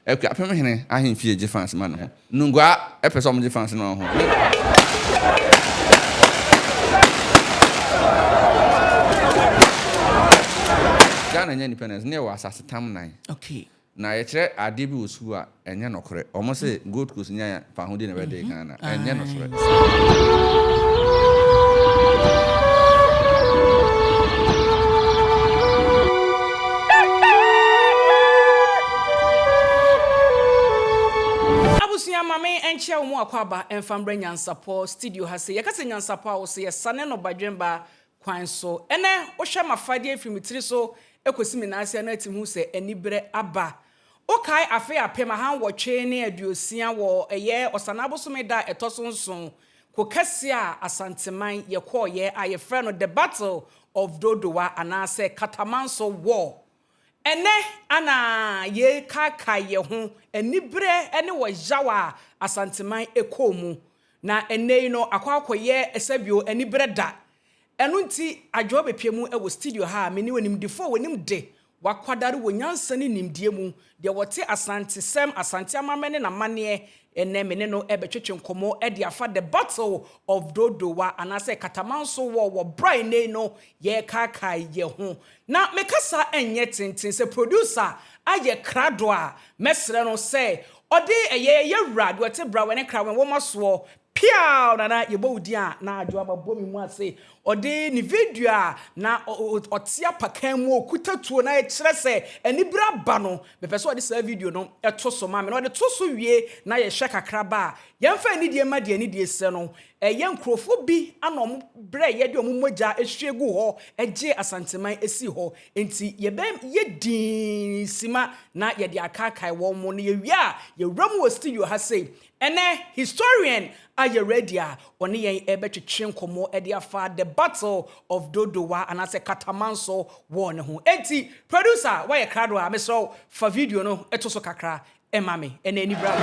Akuapem hene ahemfie gye fans ma ne ho. Nungua pɛ sɛ wɔgye fans ma wɔn ho. Ghana nyɛ independence ne yɛwɔ asase tam nan. Okay. Na yɛkyerɛ adeɛ bi wɔ sukuu a ɛnyɛ nɔkorɛ. Wɔn se Gold Coast nya fahodie na ɛbɛdee Ghana. Ɛnyɛ nɔkorɛ. Abusua ma me nkyea wo mu akwaaba mfa mbrɛ Nyansapɔ studio ha sei. Yɛka sɛ Nyansapɔ a wo se yɛsane no badwemba kwan so. Ɛnɛ wohwɛ m'afadeɛ firi me tiri so kɔsi me nan ase a na atumi hu sɛ aniberɛ aba. Wokae afe 1860 wɔ ɛyɛ Ɔsanaa bosome da a ɛtɔ so nson, ko kɛseɛ a Asanteman yɛkɔɔeɛ a yɛfrɛ no The Battle of Dodowa anaasɛ Katamanso War. Ɛnnɛ ana yɛrekaakae yɛn ho aniberɛ ne ɔyaw a Asanteman kɔɔ mu. Na ɛnnɛ yi no akɔ akɔyɛ sɛbio aniberɛ da. Ɛno nti Adwoa bɛpue mu wɔ studio ha a me ne onimdefoɔ a ɔnim de, wakwadare wɔ nyansa ne nimdeɛ mu, deɛ ɔte Asantesɛm, Asante amammerɛ ne n'amanneɛ, ɛnnɛ me ne no rebɛtwetwe nkɔmmɔ de afa The Battle of Dodowa anaasɛ Katamanso War wɔ berɛ a ɛnnɛ yi no yɛrekaakae yɛn ho. Na me kasa nyɛ tenten, sɛ producer ayɛ krado a, mɛsrɛ no sɛ ɔde ɛyɛ yɛn wura deɛ ɔte Brawɛ ne Krawɛ nwoma soɔ Piaw! Nana, yɛbɔ wo din a, na Adwoa bɛbɔ me mu ase. Ɔde ne video a na ɔte apakan mu, ɔkuta tuo na ɛkyerɛ sɛ anibere aba no, mepɛ sɛ ɔde saa video no to so ma me. Na ɔde to so wie na yɛhwɛ kakra ba a, yɛmfa anidie mma deɛ anidie sɛ no. Ɛyɛ nkurɔfoɔ bi na wɔbrɛeɛ de wɔn mogya hwie guu hɔ gyee Asanteman sii hɔ. Enti yɛbɛyɛ dinn sima na yɛde akaakae wɔn. Na yɛwie a, yɛwura mu wɔ studio ha sei Ɛnnɛ, historian ayɛ ready a ɔne yɛn rebɛtwetwe nkɔmmɔ de afa The Battle of Dodowa anaasɛ Katamanso War no ho. Enti, producer, woayɛ krado a, mesrɛ wo, fa video no to so kakra ma me. Ɛnnɛ, ani bra.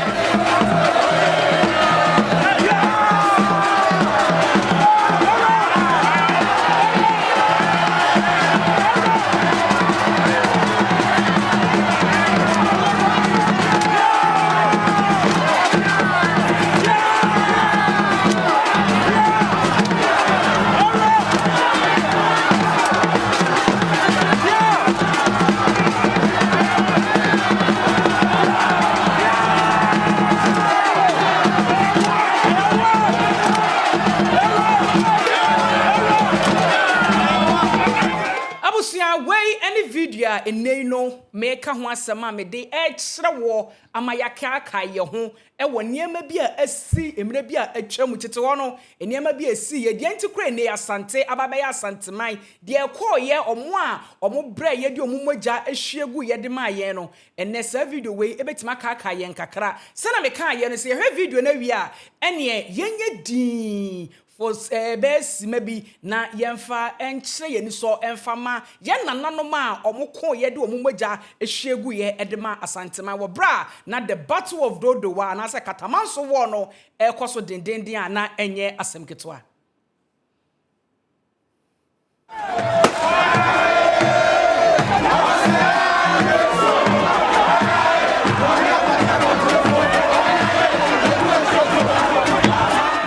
Abusua, wei ne video a nnɛ yi no mereka ho asɛm a mede rekyerɛ woɔ ama yɛakaakae yɛn ho wɔ nneɛma bi a asi mmerɛ bi a atwa mu. Tete hɔ no, nneɛma bi a ɛsiiɛ, deɛ nti koraa nnɛ yi Asante aba abɛyɛ Asanteman, deɛ ɛkɔeɛ, wɔn a wɔbrɛeɛ de wɔn mogya hwie guiɛ de maa yɛn no, ɛnnɛ saa video wei bɛtumi akaakae yɛn kakra. Sɛdeɛ mekaeɛ no, sɛ yɛhwɛ video no awie a, ɛnneɛ yɛnyɛ dinn for bɛyɛ simma bi na yɛmfa nkyerɛ yɛn anisɔ mfa ma yɛn nananom a wɔkoeɛ de wɔn mogya hwie guiɛ de maa Asanteman wɔ berɛ a na the Battle of Dodowa anaasɛ Katamanso War no rekɔ so dendeenden a na ɛnyɛ asɛm ketewa.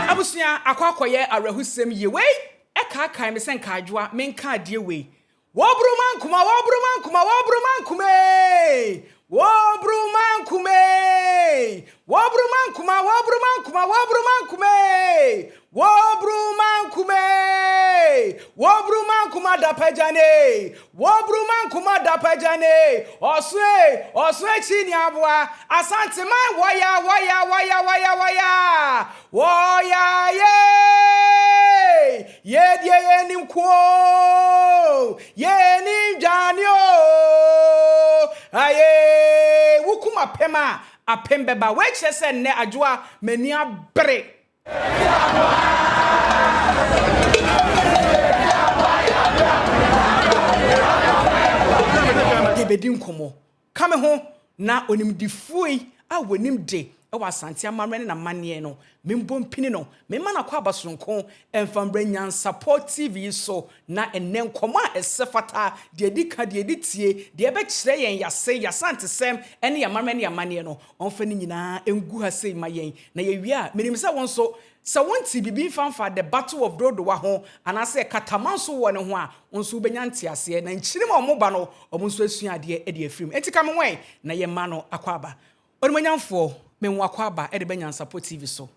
Abusua akɔ akɔyɛ awerɛhosɛm yie. Wei ɛkaakae me sɛ nkaadwoa menka adeɛ wei. Wɔbroma nkoma, wɔbroma nkoma, wɔbroma nkoma ee. Wɔbroma nkoma ee. Wɔbroma nkoma, wɔbroma nkoma, wɔbroma nkoma ee. Wɔbroma nkoma ee. Wɔbroma nkoma dapagyan ee. Wɔbroma nkoma dapagyan ee. Ɔso ee, ɔso akyi ni aboa. Asanteman wɔya wɔya wɔya wɔya wɔya. Wɔya yee. Yɛdeɛ yɛnim ko oo, yɛnim dwane oo, ayee, wokum apem a, apem bɛba. Wei kyerɛ sɛ nnɛ Adwoa m'ani abere. Yɛbɛdi nkɔmmɔ. Ka me ho na onimdefoɔ yi a wɔnim de. wɔ Asante amammerɛ ne n'amanneɛ no, membɔ mpini no, memma no akwaaba sononko mfa mbrɛ Nyansapɔ TV yi so, na ɛnnɛ nkɔmmɔ a ɛsɛ fata, deɛ ɛdi ka, deɛ ɛdi tie, deɛ ɛbɛkyerɛ yɛn yɛase, yɛ'Asantesɛm ne yɛ'amammerɛ ne yɛ'amanneɛ no, ɔmfa ne nyinaa ngu ha sei ma yɛn. Na yɛwie a, menim sɛ wo nso, sɛ wonte biribi mfa mfa The Battle of Dodowa ho, anaasɛ Katamanso War no ho a, wo nso wobɛnya nteaseɛ. Na nkyirim a wɔba no, wɔn nso asua adeɛ de afiri mu. Enti ka me ho ɛ, na yɛmma no akwaaba. Onimuonyamfoɔ, me wo akwaaba de ba Nyansapɔ TV so.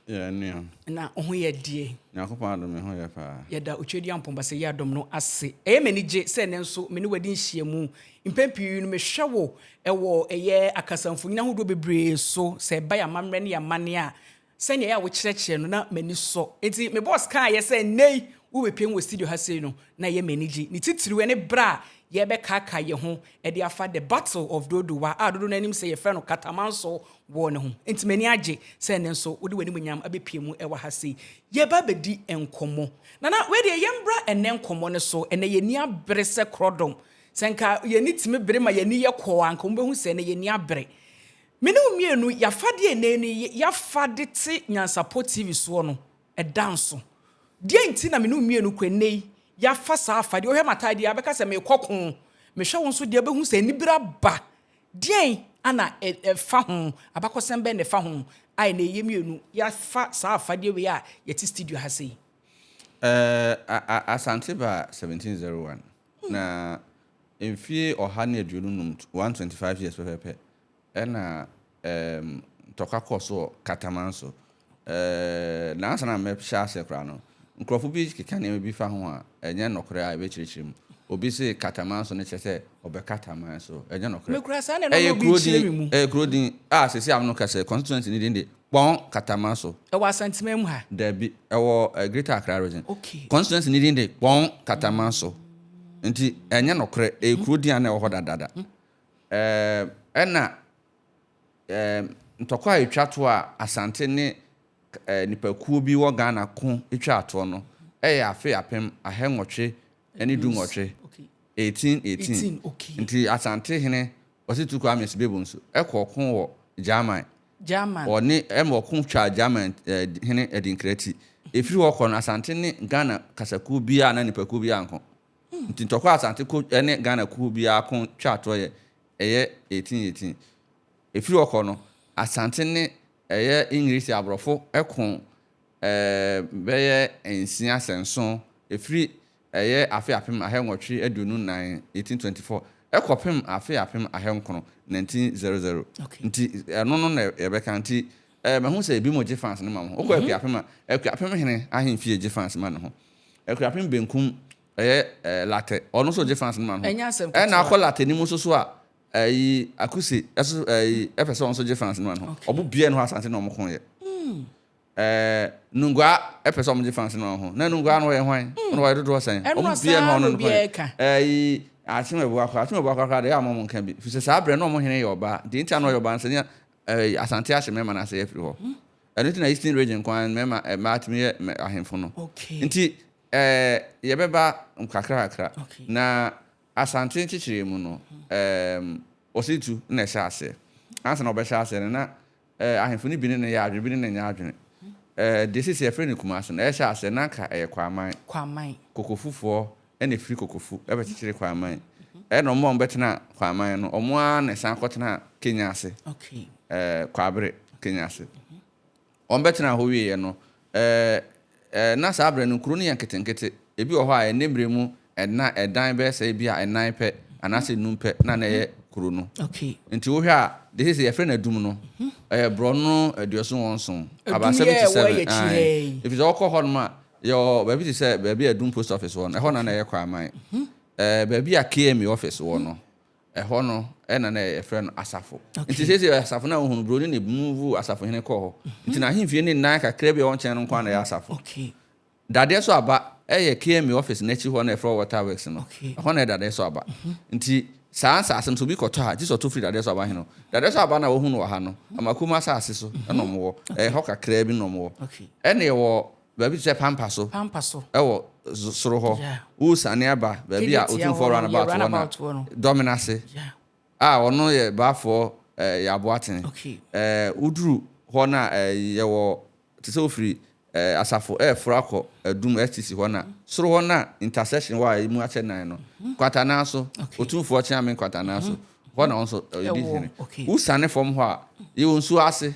Yɛ nua. Na wo ho yɛ deɛ? Nyankopɔn adom me ho yɛ paa. Yɛda Otweaduampɔn Basɛyi adom no ase. Ɛyɛ me anigye sɛ ɛnnɛ nso me ne wo adi nhyiamu. Mpɛn pii no mehwɛ wo wɔ ɛyɛ akasamfonin ahodoɔ bebree so, sɛ ɛba yɛn amammerɛ ne yɛn amanneɛ a, Sɛnea ɛyɛ a wokyerɛkyerɛ no, na m'ani sɔ. Enti me bɔs kaeɛ sɛ, Nnɛ yi, wobɛpiem wɔ studio ha sei no, na ɛyɛ me anigye. Ne titiriw ne berɛ a yɛrebɛkaakae yɛn ho de afa The Battle of Dodowa a dodoɔ no ara nim sɛ yɛfrɛ no Katamanso War no ho. Enti m'ani agye sɛ ɛnnɛ nso wode w'animuonyam abɛpue mu wɔ ha sei. Yɛreba abɛdi nkɔmmɔ. Nana, wei deɛ yɛmmra ɛnnɛ nkɔmmɔ no so. Ɛnnɛ yɛn ani abere sɛ korɔdɔm. Sɛ anka yɛn ani tumi bere ma yɛn ani yɛ kɔɔ a, anka wɔbɛhu sɛ ɛnnɛ yɛn ani abere. Me ne wo mmienu, y'afadeɛ nnɛ yi no, y'afa de te Nyansapɔ TV soɔ no, ɛda nso. Deɛn nti na me ne wo mmienu kɔ nnɛ yi, y'afa saa afadeɛ, wohwɛ m'ataadeɛ a, wobɛka sɛ merekɔ ko. Mehwɛ wo nso deɛ, wobɛhu sɛ anibere aba. Deɛn na ɛfa ho, abakɔsɛm bɛn na ɛfa ho a ɛnnɛ yi yɛn mmienu y'afa saa afadeɛ wei a yɛte studio ha sei? Ɛɛ, Asante baa 1701, na mfie 125, 125 years pɛpɛpɛ, Ɛna ɛɛm ntɔkwa kɔɔ so wɔ Kataman so. Ɛɛ na ansa na mɛhyɛ aseɛ koraa no, nkurɔfo bi keka nneɛma bi fa ho a ɛnyɛ nɔkorɛ a yɛbɛkyerɛkyerɛ mu. Obi se Kataman so no kyerɛ sɛ ɔbɛkata man so. Ɛnyɛ nɔkorɛ. Me koraa saa na ɛno na Ɛyɛ obi kuro kyerɛ me din, mu. ɛyɛ kuro din a seesei a menoka sɛ constituency no din de Kpɔn Kataman so. Ɛwɔ Asanteman mu ha? Dabi, ɛwɔ eh, Greater Accra Region. Okay. Constituency no din de Kpɔn Kataman so. Nti ɛnyɛ nɔkorɛ, ɛyɛ kuro din a na ɛwɔ hɔ dadaada. Ɛɛ ɛna ɛɛ ntɔkwa a ɛtwa toɔ a Asante ne ɛɛ nipakuo bi wɔ Ghana ko twaa toɔ no yɛ afe 1818, 1818. Nti Asante hene Ɔsetu Kwame Sibebu nso kɔɔ ko wɔ German. Ɔne ɛma ɔko twaa German ɛɛ hene Adinkra ti. Ɛfiri hɔ kɔ no Asante ne Ghana kasakuo biara anaa nipakuo biara anko. Nti ntɔkwa a Asante ko ne Ghana kuo biara ko twaa toɔ yɛ ɛyɛ 1818. Ɛfiri hɔ kɔ no, Asante ne ɛyɛ Engiresi aborɔfo ko bɛyɛ nsia sɛ nson ɛfiri ɛyɛ afe 1824, 1824, kɔpem afe 1900, 1900. Nti ɛno no na yɛbɛka. Nti mahu sɛ ebinom gye fans no ma wɔn ho. Wokɔ Akuapem a, Akuapem hene ahemfie gye fans ma ne ho. Akuapem benkum ɛyɛ ɛɛ latɛ ɔno nso gye fans no ma ne ho. Ɛnyɛ asɛm Ɛna ketewa. akɔ latɛ no mu nso so a ɛyi akuse ɛso ɛyi ɛpɛ sɛ ɔno nso gye fans no ma ne ho. Okay. Ɔmo bia ne hɔ asante na ɔmo ko yɛ. Ɛɛ nungua ɛpɛ sɛ ɔmo gye fans no ma ho. Na nungua no ɔyɛ hwan? Ɔno ɔyɛ dodoɔ sɛn? Ɛno Ɔmo bia ne hɔ saa ɔno na no ko obiara yɛ. ka. Ɛyi akyem abuakwa akyem abuakwa koraa deɛ ɛyɛ a ɔmo nka bi. Fisɛ saa berɛ na ɔmo hene yɛ ɔbaa. Deɛ nti a na ɔyɛ ɔbaa no sɛ nea ɛɛ asante ahye mɛma no ase afiri hɔ. Ɛno nti na Eastern Region nko ara mmarima mmaa tumi yɛ ahemfo no. Okay. Nti ɛɛ yɛbɛba nkakra kakra. Okay. Na Asante nkyekyeree mu no, ɛɛm Osei-Tutu na ɛhyɛ aseɛ. Ansa na ɔbɛhyɛ aseɛ no na ɛɛ ahemfo no bi ne no yɛ adwene, bi ne no nyɛ adwene. Ɛɛ deɛ seesei yɛfrɛ no Kumasi no, ɛhyɛ aseɛ na anka ɛyɛ Kwaman. Kwaman. Kokofufoɔ na ɛfiri Kokofu bɛkyekyere Kwaman. Ɛna wɔn a wɔbɛtena Kwaman no, wɔn ara na ɛsan kɔtenaa Kenya ase. Okay. Ɛɛ Kwaabere, Kenya ase. Wɔbɛtenaa hɔ wieeɛ no, ɛɛ ɛɛ na saa berɛ no nkuro no yɛ nketenkete. Ebi wɔ hɔ a ɛnnɛ mmerɛ mu ɛna ɛdan bɛyɛ sɛ ebi a ɛnan pɛ anaasɛ nnum pɛ na na ɛyɛ kuro no. Okay. Nti wohwɛ a, deɛ seesei yɛfrɛ no Adum no, ɛyɛ borɔno aduɔson nson, about Adum yɛ ɛwɔ 77. yɛn akyi ha Ae. yi. Ɛfiri sɛ wokɔ hɔnom a, yɛwɔ baabi te sɛ baabi a Adum post office wɔ no, ɛhɔ na na ɛyɛ Kwaman. Ɛɛ baabi a KMA office wɔ no, Ɛhɔ no na na yɛfrɛ no asafo. Nti seesei asafo no a wohu no, buroni na emuvu asafohene kɔɔ hɔ. Nti n'ahemfie ne nnan kakra bi a ɛwɔ nkyɛn no nko ara na ɛyɛ asafo. Dadeɛ so aba yɛ KMA office no akyi hɔ na yɛfrɛ hɔ Water Works no. Ɛhɔ na ɛyɛ dadeɛ so aba. Nti saa nsaase no sɛ obi kɔtɔ a, gye sɛ ɔtɔ firi dadeɛ so aba hene hɔ. Dadeɛ so aba no a wohu no wɔ ha no, Amakom asase so na wɔwɔ. Ɛyɛ hɔ kakraa bi na wɔwɔ. Ɛna yɛwɔ Baabi te sɛ pampa so. Pampa so. Wɔ soro hɔ. Yeah. Woresiane aba baabi a Kejetia Otumfoɔ hɔ no, Runabout yɛ wɔ runabout no hɔ no. Dɔmena ase. Yeah. A ɔno yɛ Baafoɔ. ɛɛ Yɛaboaten. Ɛɛ woduru hɔ no a ɛɛ yɛwɔ te sɛ wofiri ɛɛ Asafo ɛɛforo akɔ Adum STC hɔ no a, soro hɔ no a intersection hɔ a emu akyɛ nan no, Nkwatanaa so, Otumfoɔ Kyeame Nkwatanaa so, hɔ na wɔn nso yɛdi hene. Wosiane fam hɔ a, yɛwɔ nsuo ase,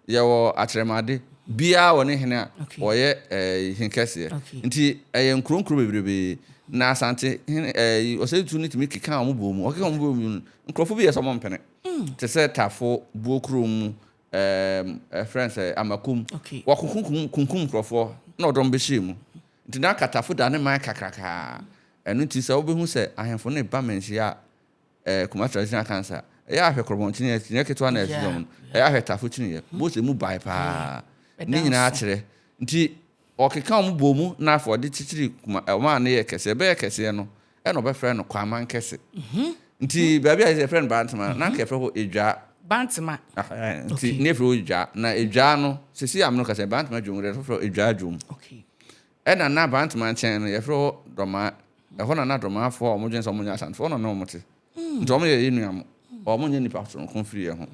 yɛwɔ Akyerɛmade, biara wɔ ne hene a ɔyɛ ɛɛ hen kɛseɛ. Nti ɛyɛ nkuro nkuro bebrebee. Na Asante hene ɛɛ Osei Tutu no tumi kekaa wɔn bɔɔ mu. Ɔkeka wɔn bɔɔ mu no, nkurɔfo bi yɛ sɛ wɔmpene. Te sɛ Tafo, Buokrom mu, ɛɛm ɛfrɛ no sɛ Amakom. Wɔkokunkum kunkum nkurɔfoɔ na wɔde wɔn bɛhyɛɛ mu. Nti na Katafo da ne man kakrakaa. Ɛno nti sɛ wobɛhu sɛ ahemfo no reba manhyia a, ɛɛ Kumasi Traditional Council a, ɛyɛ a hwɛ Korɔbɔn kyiniiɛ, kyiniiɛ ketewa na ɛsi wɔn no, ɛyɛ a hwɛ Tafo kyiniiɛ. Wobɛhu sɛ emu bae paa. Ne nyinaa kyerɛ. Nti ɔkeka wɔn bɔɔ mu na afei ɔde kyekyere Kuma, ɔmaa no yɛɛ kɛseɛ. Ɛbɛyɛ kɛseɛ no, ɛna ɔbɛfrɛ no Kwaman Kɛse. Nti baabi a yɛfrɛ no Bantama no, na anka yɛfrɛ hɔ Edwaa. Bantama. Nti ne yɛfrɛ hɔ Edwaa. Na Edwaa no, seesei a me ne wo kasa yi, Bantama dwom deɛ yɛfrɛ hɔ Edwaa dwom. Ɛna na Bantama nkyɛn no, yɛfrɛ hɔ Dɔmaa. Ɛhɔ na na Dɔmaafoɔ a wɔdwene sɛ wɔnyɛ Asantefoɔ na ne wɔn te. Nti wɔn yɛ yɛn nua mo. Wɔn nyɛ nnipa soronko mfiri yɛn ho.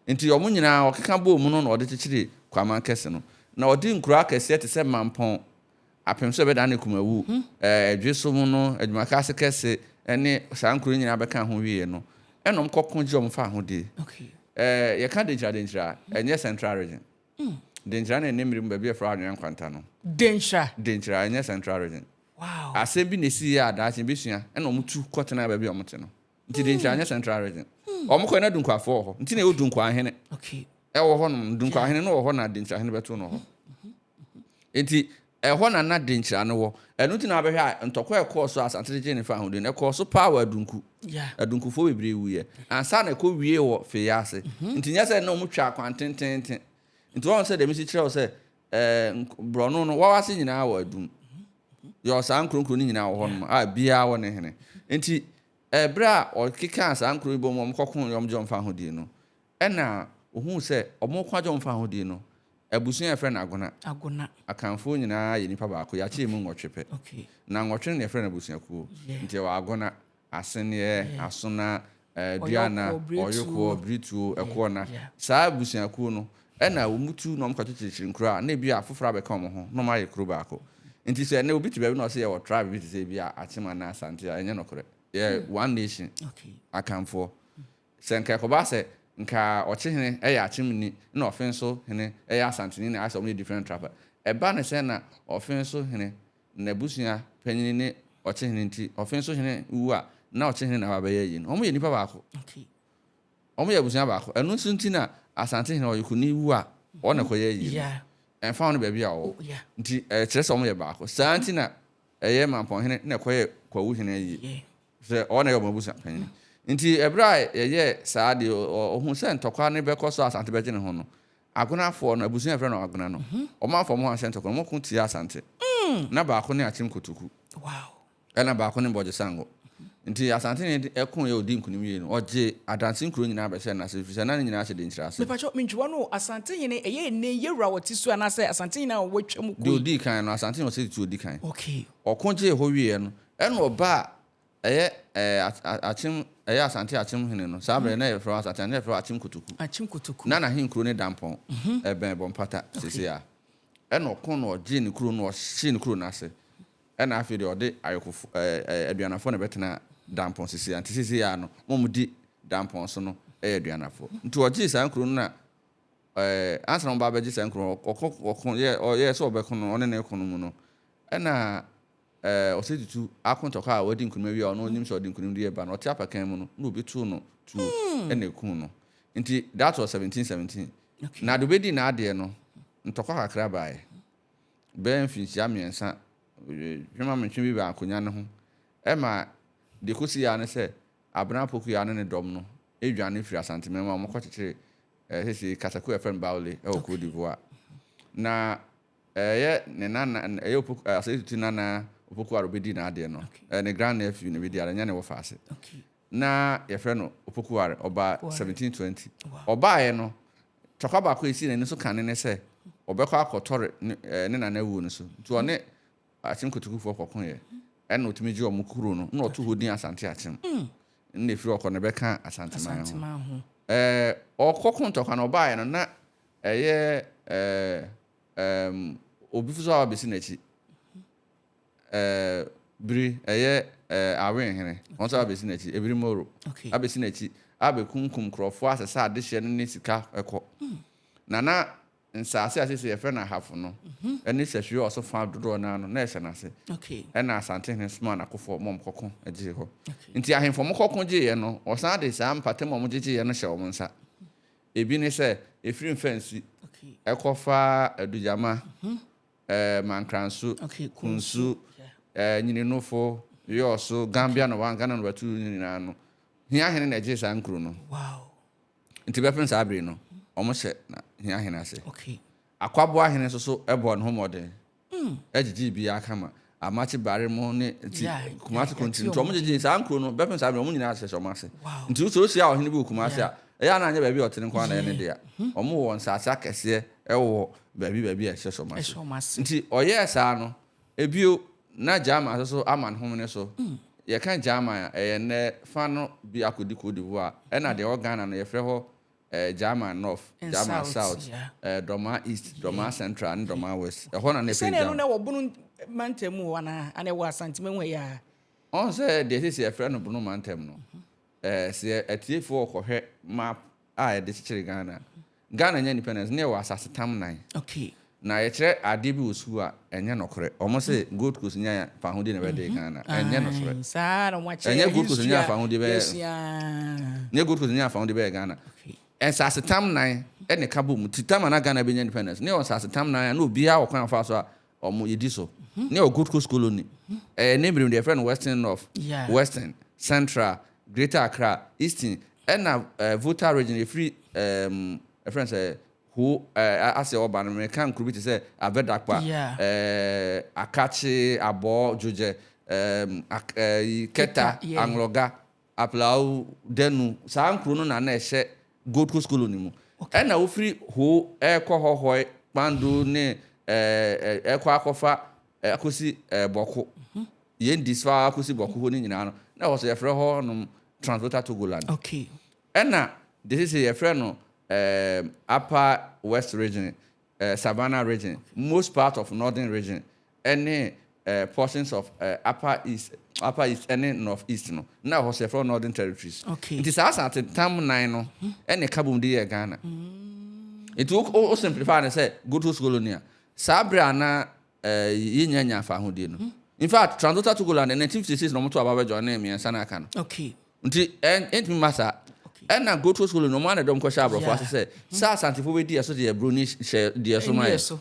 Nti wɔn nyinaa wɔkeka bɔɔ mu no na wɔde kyekyeree Kwaman Kɛse no. Na wɔde nkuro akɛseɛ te sɛ Mampɔn, Apem so ɛbɛdane Kumawu, Ɛdwe so mu no, Adwumakaase Kɛse ne saa nkuro yi nyinaa bɛkaa ho wieɛ no, ɛna wɔn kɔko gye wɔn faahodie. Yɛka Denkyira Denkyira a, ɛnyɛ Central Region. Denkyira na ɛnɛ mmere mu baabi a yɛfrɛ hɔ Anwea Nkwanta no. Denkyira. Denkyira, ɛnyɛ Central Region. Wow. Asɛm bi na ɛsiiɛ a daakye yɛbɛsua, ɛna wɔn tu kɔtenaa baabi a wɔte no. Nti Denkyira nyɛ Central Region. Wɔn kɔɛ na Dunkuafoɔ wɔ hɔ. Nti na ɛwɔ Dunkuahene. Okay. Ɛwɔ hɔ nom. Dunkuahene no wɔ hɔ na Denkyirahene bɛto no hɔ. Nti ɛhɔ na na Denkyira no wɔ. Ɛno nti na wabɛhwɛ a ntɔkwa a ɛkɔɔ so a Asante de gyee ne fahodie no, ɛkɔɔ so paa wɔ Adunku. Adunkufoɔ bebree wuiɛ ansa na ɛkɔ wiee wɔ Feyiase. Nti nyɛ sɛ na wɔn twaa kwan tenteenten. Nti wɔn sɛ deɛ mesi kyerɛ wo sɛ ɛɛ borɔno no wɔwɔ ase nyinaa wɔ Adum. Yɛwɔ saa nkuro nkuro no nyinaa wɔ hɔ nom a biara wɔ ne hene. Nti ɛberɛ a wɔkekaa saa nkuro yi bɔ mu wɔn kɔko wɔn gye wɔn fahodie no, Ɛnna ohuu sɛ wɔreko agye wɔn fahodie no, abusua a yɛfrɛ no Agona. Agona. Akanfoɔ nyinaa yɛ nnipa baako, yɛakyɛ mu nwɔtwe pɛ. Okay. Na nwɔtwe no na yɛfrɛ no abusuakuo. Yeah. Nti yɛwɔ Agona, Aseneɛ, Yeah. Asona, eh, Duana, Ɔyɔkoɔ, Ɔyokoɔ, Biretuo. Birituo, Yeah, Ɛkoɔna. yeah. Saa abusuakuo no, ɛna wɔtu na wɔkɔkyekyere nkuro a na ebi a afoforɔ abɛka wɔn ho na wɔayɛ kuro baako. Nti sɛ ɛnnɛ obi te baabi na ɔse yɛwɔ tribe bi te sɛ ebi a Akyem anaa Asante a, ɛnyɛ nokorɛ. Yɛyɛ one nation, Okay. Akanfoɔ. Sɛ nka ɛkɔba sɛ nka Ɔkyehene yɛ Akyemni na Ɔfenso hene yɛ Asanteni na ayɛ sɛ wɔyɛ different tribe a, ɛba no sɛn na Ɔfenso hene n'abusua panyini ne Ɔkyehene nti Ɔfenso hene wu a na Ɔkyehene na aba abɛyɛ ayi no? Wɔyɛ nnipa baako. Wɔyɛ abusua baako. Ɛno nso nti na Asantehene Ɔyekoni wu a ɔno na ɛkɔyɛ ayi no. Ɛmfa ho ne baabi a ɔwɔ. Nti ɛkyerɛ sɛ wɔyɛ baako. Saa nti na ɛyɛ Mampɔnhene na ɛkɔyɛ Kwawuhene ayie. Sɛ ɔno na ɛyɛ wɔn abusua panyin. Nti ɛberɛ a yɛyɛɛ saa deɛ, ɔhuu sɛ ntɔkwa no bɛkɔ so a Asante bɛgye ne ho no, Agonafoɔ no, abusua a yɛfrɛ no Agona no, wɔn amfa wɔn ho anhyɛ ntɔkwa no, wɔko tiaa Asante. Na baako ne Akyem Kotoku, ɛna baako ne Bɔgye Sango. Nti Asante ne ɛkoeɛ a ɔdii nkunim wiei no, ɔgyee Adanse nkuro nyinaa bɛhyɛɛ n'ase, ɛfiri sɛ na ne nyinaa hyɛ Denkyira ase. Mepakyɛw, mentwiwa no o, Asante hene, ɛyɛ ɛnnɛ yi yɛwura a ɔte so anaasɛ Asante hene a watwa mu kɔ Deɛ yi? ɔdii kan no, Asante hene Osei Tutu ɔdi kan. Okay. Ɔko gyee hɔ wieeɛ no, ɛna ɔbaa ɛyɛ ɛɛ Akyem, ɛyɛ Asante Akyem hene no, saa berɛ no na yɛfrɛ hɔ Asante, na yɛfrɛ hɔ Akyem Kotoku. Akyem Kotoku. Na n'ahenkuro ne Dampɔn, ɛbɛn Bɔmpata seesei a. Ɛna ɔko na ɔgyee ne kuro no, ɔhyee ne kuro no ase. Ɛna afei deɛ ɔde ayɔkofo ɛɛ ɛɛ Aduanafoɔ na ɛbɛtenaa Dampɔn seesei a. Nti seesei a no, wɔn a wɔdi Dampɔn so no yɛ Aduanafoɔ. Nti ɔgyee saa nkuro no na ɛɛ ansa na wɔba abɛgye saa nkuro no, ɔko ɔko yɛ ɔyɛɛ sɛ ɔbɛko no, ɔne ne ko no mu no, ɛna Ɛɛ, Osei Tutu ako ntɔkwa a wadi nkunim awie a ɔno ɔnim sɛ ɔde nkunimdie reba no, ɔte apakan mu no, na obi too no tuo na ekum no. Nti that was 1717. Na deɛ obedii n'adeɛ no, ntɔkwa kakra baeɛ. Bɛyɛ mfinhyia mmiɛnsa, twema-mentwe bi baa akonnwa no ho. Ɛma deɛ ɛkɔsiiɛ ara ne sɛ, Abena Apokuya ne ne dɔm no dwane firii Asanteman mu a wɔkɔkyekyere ɛɛ seesei kasakuo a yɛfrɛ no Baoulé wɔ Côte d'Ivoire. Na Ɛyɛ ne nana, ɛyɛ Opoku, Asei Tutu nana Opoku a ɔbɛdi n'adeɛ no. Ɛyɛ ne grand nephew na ɛbɛdi adeɛ, ɛnyɛ ne wɔfaase. Na yɛfrɛ no Opoku Ware, ɔbaa 1720. Ɔbaeɛ no, tɔkwa baako a ɛsii n'ani so kane ne sɛ ɔbɛkɔ akɔtɔre ne, ne nana wuo no so. Nti ɔne Akyem Kotokufoɔ kɔkoeɛ, ɛna ɔtumi gyee wɔn kuro no, na ɔtoo hɔ din Asante Akyem. Ɛna ɛfiri hɔ kɔ no, ɛbɛkaa Asanteman ho. Ɛɛ ɔkɔko ntɔkwa no ɔbaeɛ no na ɛyɛ ɛɛ ɛɛm obi nso a wabɛsi n'akyi. Ɛɛ biri ɛyɛ ɛɛ Awenhene ɔno nso abɛsi n'akyi Ebiri Moro abɛsi n'akyi abɛkunkum nkurɔfoɔ asesa adehyeɛ no ne sika kɔ. Na na Nsaase a seesei yɛfrɛ no Ahafo no ne Sahwi a ɔso fa dodoɔ no ara no, na ɛhyɛ n'ase. Ɛnna Asantehene somaa n'akofoɔ ma wɔkɔko gyee hɔ. Nti ahemfo a wɔkɔko gyeeɛ no, wɔsan de saa mpatamu a wɔgyegyeeɛ no hyɛɛ wɔn nsa. Ebi ne sɛ, ɛfiri Mfansi kɔfa Adugyama, Mankranso, Kunsu, Nyininofo, Yɔɔso, Gambia Nɔba 1, Ghana Nɔba 2 no nyinaa no, Hiahene na ɛgyee saa nkuro no. Nti bɛpem saa bere no, wɔhyɛ na hia hene ase. Akwaboa hene nso so bɔɔ ne ho mmɔden gyigyee biara kama. Amakye Bare mo ne nti Kumasi Kontiri nti wɔn gyigyee saa nkuro no bɛpem saa bere wɔn nyinaa hyehyɛ wɔn ase. Nti wosɛ wohyia ɔhene bi wɔ Kumasi a, ɛyɛ a na anyɛ baabi a ɔte no nko ara na ɛyɛ ne dea. Wɔn wɔ nsaase akɛseɛ wɔ baabi baabi a ɛhyehyɛ wɔn ase. Nti ɔyɛɛ saa no, Ebio, na German nso so ama ne homene so. Yɛka German a, ɛyɛ nnɛ fa no bi akɔdi Cote d'Ivoire. Ɛna deɛ ɛwɔ Ghana no, yɛfrɛ hɔ eh, German North, German South, eh, Dormaa East, Dormaa Central ne Dormaa West. Ɛhɔ na na yɛfrɛ Sɛnea ɛno German. na ɛwɔ Bono mantam mu hɔ anaa? Anaa ɛwɔ Asante mu ha yi ara? Ɔhu sɛ deɛ seesei yɛfrɛ no Bono mantam no, eh, sɛ atiefoɔ rekɔhwɛ map a yɛde kyekyere Ghana a, Ghana nya independence ne yɛwɔ asase tam nan. Okay. Na yɛkyerɛ adeɛ bi wɔ sukuu a ɛnyɛ nɔkorɛ. Wɔn se Gold Coast nya fahodie na ɛbɛdee Ghana. Ɛnyɛ nɔkorɛ. Saa na wɔn akyerɛ Ɛnyɛ Gold Coast history nya a fahodie bɛyɛ. yɛsua. Nyɛ Gold Coast nya fahodie bɛyɛ Ghana. Okay. Nsase tam nan ɛna ɛka bom. Ti tam a na Ghana bɛnya independence. Ne yɛwɔ nsase tam nan a na obiara wɔ kwan a ɔfa so a wɔn yɛdi so. Ne yɛwɔ Gold Coast Colony. Ɛyɛ ne mmerɛ mu deɛ yɛfrɛ no Western North, Western, Central, Greater Accra, Eastern, ɛna eh, Volta Region ɛfiri ɛɛm ɛfrɛ no sɛ Ho ɛɛ ase ɔba no meka nkuro bi te sɛ Avedakpa, ɛɛ Akakye, Abɔɔ, Dwogyɛ, ɛɛm ak ɛɛ Keta, Anloga. Aplau, Danu, saa nkuro no na na ɛhyɛ Gold Coast Colony mu. Ɛna wofiri Ho rekɔ Hɔhɔe, Kpando ne ɛɛ ɛkɔ akɔfa akɔsi ɛɛ Bɔko. Yɛn di fa akɔsi Bɔko hɔ no nyinaa no, na ɛhɔ so yɛfrɛ hɔ nom Transvolta Togoland. Okay. Ɛna deɛ seesei yɛfrɛ no ɛɛ Upper West Region, ɛɛ Savannah Region, most part of Northern Region, ɛne eh, portions of eh, upper east upper east ɛne north east no na ɛhɔ so yɛfrɛ hɔ northern territories Okay. nti saa asase tam nan no ɛne ɛka bom de yɛɛ ghana nti wo wo wo simplify no sɛ Gold Coast colony a saa berɛ a na eh, yɛnya nya fahodie no in fact Transvolta Togoland in 1956 na wɔto aba bɛjoin ne mmiɛnsa no aka no Okay. nti ɛn- ɛntumi mma saa Okay. ɛna Gold Coast colony wɔn a na ɛdɔm kɔhyɛ aborɔfo Yeah. ase sɛ sɛ asantefoɔ bɛdi ɛso deɛ buroni hyɛ deɛ so ma Ɛnni yɛ ɛso.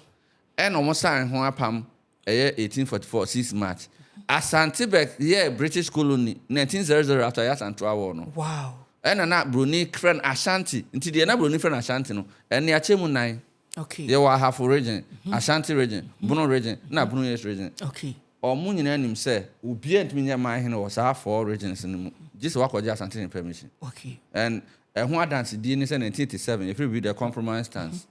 Ɛna ɔmo sign ho apam ɛyɛ 1844 6 March. Asante bɛ yɛɛ British colony 1900 after yɛ Asantewa war no. Wow. Ɛna na broni frɛ no Ashanti nti deɛ na broni frɛ no Ashanti no ɛne akyɛ mu nan. Okay. Yɛwɔ Ahafo region, Ashanti region, Bono region na Bono East region. Okay. Ɔmo nyinaa nim sɛ obiara ntumi nyɛ man hene wɔ saa four regions no mu gye sɛ wakɔgye Asante hene permission. Okay. And ɛho adansedie ne sɛ 1987 yɛfrɛ biribi the compromise stance.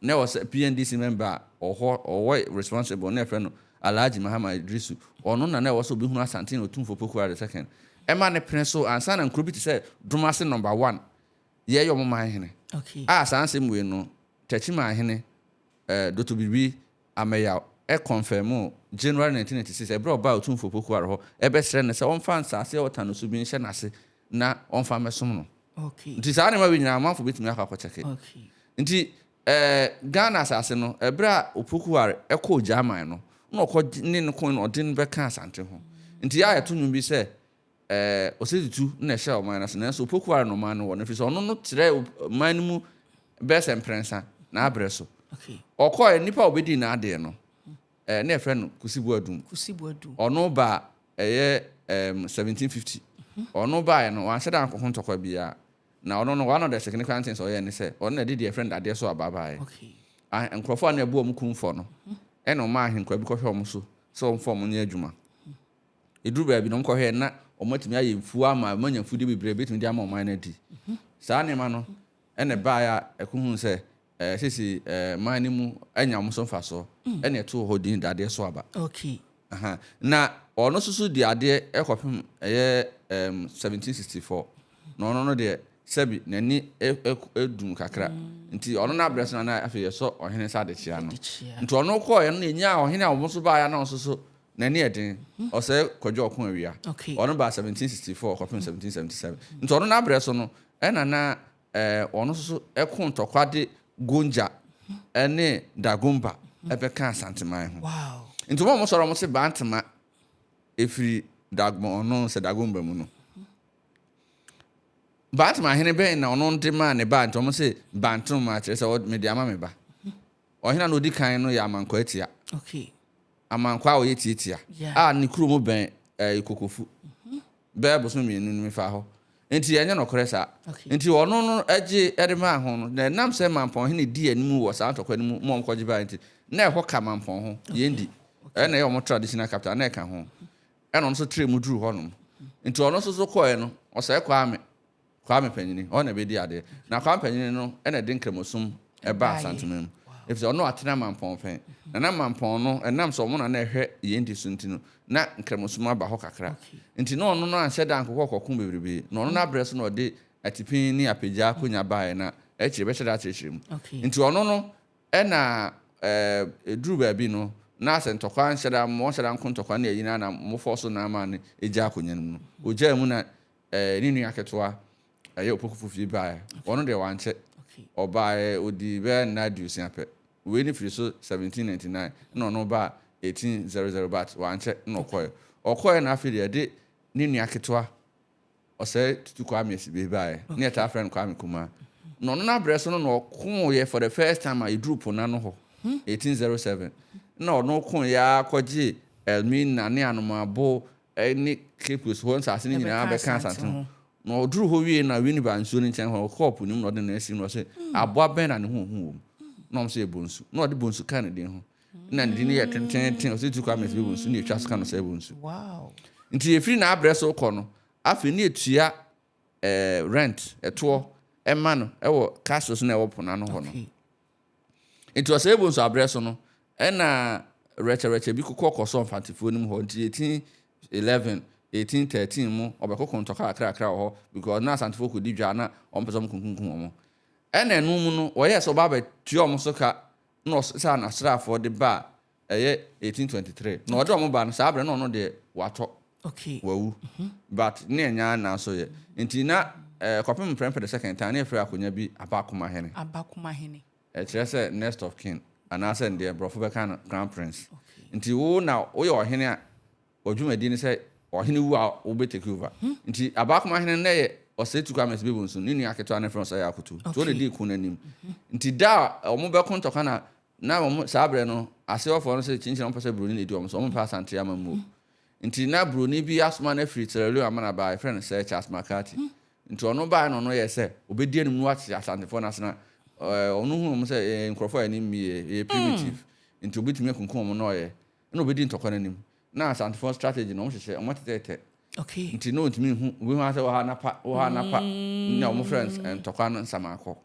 Na ɛwɔ sɛ PNDC member a ɔhɔ ɔwɔ responsible na yɛfrɛ no Alhaji Mahama Iddrisu, ɔno na na ɛwɔ sɛ ɔbɛhunu Asante na Otumfoɔ Poku Are the second ɛma ne pene so ansa na nkuro bi te sɛ Domase number one yɛyɛ wɔn man hene. Okay. A saa nsɛm wei no Techiman hene eh, Dr. Biribi Ameyaw kɔnfɛmoo January 1996 ɛberɛ a ɔbaa Otumfoɔ Poku Are hɔ ɛbɛsrɛ no sɛ ɔmfa nsaase a ɛwɔ Tanoso bi nhyɛ n'ase na ɔmfa mmɛsom no. Okay. Nti saa nneɛma wei nyinaa amanfo bɛtumi akɔ akɔkyɛke. Okay. Nti eh, Ghana asase no, ɛberɛ a Opoku-Ware kɔɔ Gyaman no, na ɔkɔ ne no koe na ɔde no bɛka Asante ho. Nti yɛ a yɛto nnwom bi sɛ eh, Osei Tutu na ɛhyɛɛ ɔman no ase, nanso Opoku-Ware na ɔman no wɔ no, ɛfiri sɛ ɔno no kyerɛɛ ɔman no mu bɛyɛ sɛ mprɛnsa n'abrɛ so. Okay. Ɔkɔɛ, nnipa a ɔbɛdii n'adeɛ no, eh, na yɛfrɛ no Kusi Boadum. Kusi Boadum. Ɔno ba ɛyɛ um, 1750. Ɔno baeɛ no, wanhyɛ da ankɔko ntɔkwa biara. Na ɔno no, one of the significant things ɔyɛɛ ne sɛ, ɔno na ɛde deɛ yɛfrɛ no dadeɛ so aba baeɛ. Okay. Ah, nkurɔfoɔ a na ɛbu wɔn kumfɔ no, ɛna ɔmaa ahenkwa bi kɔhwɛ wɔn so sɛ wɔmfa wɔn nyɛ adwuma. Ɛduru baabi no, wɔkɔhwɛɛ na wɔatumi ayɛ mfuo ama wɔanya mfudeɛ bebree a ɛbɛtumi de ama ɔman no adi. Saa nneɛma no ɛna ɛbaeɛ a ɛkɔhuu sɛ eh, seesei eh, man no mu anya wɔn so mfasoɔ, ɛna ɛtoo hɔ din dadeɛ so aba. Okay. Aha. Na ɔno nso so di adeɛ kɔpem ɛyɛ um, 1764. Na ɔno no deɛ, sɛbi n'ani dum kakra. Nti ɔno n'abrɛ so na na afei yɛsɔ ɔhene sɛ adekyea no. Nti ɔno kɔɔeɛ no na yɛnyaa ɔhene a wɔn nso baeɛ a na ɔno nso so n'ani yɛ den. Ɔsɛe Kwadwo Ɔko Awia. Ɔno baa 1764 kɔpem 1777. Nti ɔno n'abrɛ so no ɛna na ɔno nso so ɛko ntɔkwa de Gonja ne Dagomba ɛbɛka Asanteman ho. Nti wɔn a wɔsɔre wɔn se Bantama ɛfiri Dagbon ɔno sɛ Dagomba mu no. Bantama hene bɛn na ɔno de maa ne ba nti wɔn se Bantoma kyerɛ sɛ mede ama me ba. Ɔhene a na ɔdi kan no yɛ Amankwaa Tia. Okay. Amankwaa a ɔyɛ tiatia a ne kuro mu bɛn ɛɛ Kokofu. Bɛyɛ bosom mmienu no mefaa hɔ. Nti ɛnyɛ nɔkorɛ saa. Okay. Nti ɔno no gye de maa ho no, na ɛnam sɛ Mampɔn hene dii anim wɔ saa ntɔkwa no mu ma wɔkɔgye baeɛ nti, na ɛhɔ ka Mampɔn ho, yɛn di. Ɛna ɛyɛ wɔn traditional capital, na ɛka ho. Ɛna ɔno nso trɛɛ mu duruu hɔnom. Nti ɔno nso so kɔeɛ no, ɔsɛe Kwame, Kwame Panyini, ɔno na ɛbɛdi adeɛ. Na Kwame Panyini no na ɛde Nkramosom baa Asanteman mu. Ɛfiri sɛ ɔno atena Mampɔn pɛn. Na na Mampɔn no, ɛnam sɛ wɔn na na ɛhwɛ yɛn di so nti no, na Nkramosom aba hɔ kakra. Nti na ɔno no anhyɛ da ankokɔ kɔko bebrebe. Na ɔno n'abrɛ so na ɔde Atipin ne Apagya akonya baeɛ na akyire bɛhyɛ da akyerɛkyerɛ mu. Nti ɔno no Ɛna ɛduruu baabi no, na sɛ ntɔkwa nhyɛ da, wɔnhyɛ da nko ntɔkwa ne ayi no ara na wɔfɔɔ so na ama no gyaa akonnwa no mu no, ɔgyaa mu na ne nua ketewa, ɛyɛ Opoku Fofie baeɛ. Ɔno deɛ wankyɛ. Ɔbaeɛ, ɔdii bɛyɛ nna aduosia pɛ. Wei no firi so 1799, ɛna ɔno baa 1800 but wankyɛ na ɔkɔeɛ. Ɔkɔeɛ na afei deɛ ɛde ne nua ketewa Ɔsɛe Tutu Kwame Asibey baeɛ, ne yɛtaa frɛ no Kwame Kumaa. Na ɔno n'abrɛ so no na ɔkoeɛ for the first time a yɛduruu po no ano hɔ, 1807. Na ɔno koeɛ ara kɔgyee Elmina ne Anomabo ne Cape Coast hɔ nsase no nyinaa bɛkaa Asante ho. Na ɔduruu hɔ wiei na Winneba nsuo no nkyɛn hɔ, ɔkɔɔ po no mu na ɔde ne nan sii mu na ɔse, Aboa bɛn na ne ho hu wɔ mu? Na wɔn sɛ Bonsu. Na ɔde Bonsu kaa ne din ho. Na ne din no yɛ tententen, ɔsɛ tu Kwame Asibe Bonsu na yɛtwa so ka no sɛ Bonsu. Nti yɛfiri n'abrɛ so kɔ no, afei ne yɛtua eh, rent, ɛtoɔ, ɛma no ɛwɔ castles na ɛwɔ po no ano hɔ no. Nti ɔsɛ Bonsu abrɛ so no, ɛna rɛkyɛrɛkyɛ bi kokɔ kɔ so Mfantefoɔ no mu hɔ. Nti 1811, 1813 mu ɔbɛkoko ntɔkwa kakrakra wɔ hɔ because na Asantefoɔ kɔdi dwa na wɔn pɛ sɛ wɔn kunkunkum wɔn. Ɛna ɛno mu no, wɔyɛɛ sɛ wɔba abɛtua wɔn so ka na ɔsesaa n'asraafoɔ de baa ɛyɛ 1823 na ɔde wɔn ba no saa berɛ na ɔno deɛ watɔ okay. wawu but ne ɛnya na so yɛ nti na eh, kɔpem mprɛmpɛ the second time ne yɛfrɛ akonnwa bi Abakomahene. Abakomahene. Ɛkyerɛ sɛ next of kin anaasɛ deɛ borɔfo bɛka no crown prince. Okay. Nti wo na woyɛ ɔhene a Wɔ dwumadi ne sɛ ɔhene wu a wo bɛ take over. Nti Abakoma hene no na ɛyɛ Osei Tuku Ames Bebonsu ne nua ketewa no frɛ no Osei Akoto. Nti wɔn na dii ko no anim. Nti da a wɔn bɛko ntɔkwa na na wɔn saa berɛ no Asewɔfoɔ no sɛ kyinkyin wɔn pɛ sɛ Broni na edi wɔn so wɔn mpɛ Asante amammuo. Nti na Broni bi asoma no afiri Sierra Leone ama no aba a yɛfrɛ no Sir Charles McCarthy. Nti ɔno baeɛ na ɔno yɛɛ sɛ ɔbɛdi anim na wate Asantefoɔ no ase na ɔno huu wɔn sɛ yɛyɛ nkurɔfoɔ a yɛn ani mmie yɛyɛ primitive nti ɔbɛtumi akunkum wɔn na ɔyɛ Ɛna obedi ntɔkwa no anim. Na Asantefoɔ strategy no, wɔn hyehyɛ, wɔn atetɛtɛ. Okay. Nti na ontumi nhu, obi hu ara sɛ wɔ ha na pa, wɔ ha na pa. Na wɔn frɛ ntɔkwa no nsamanakɔ.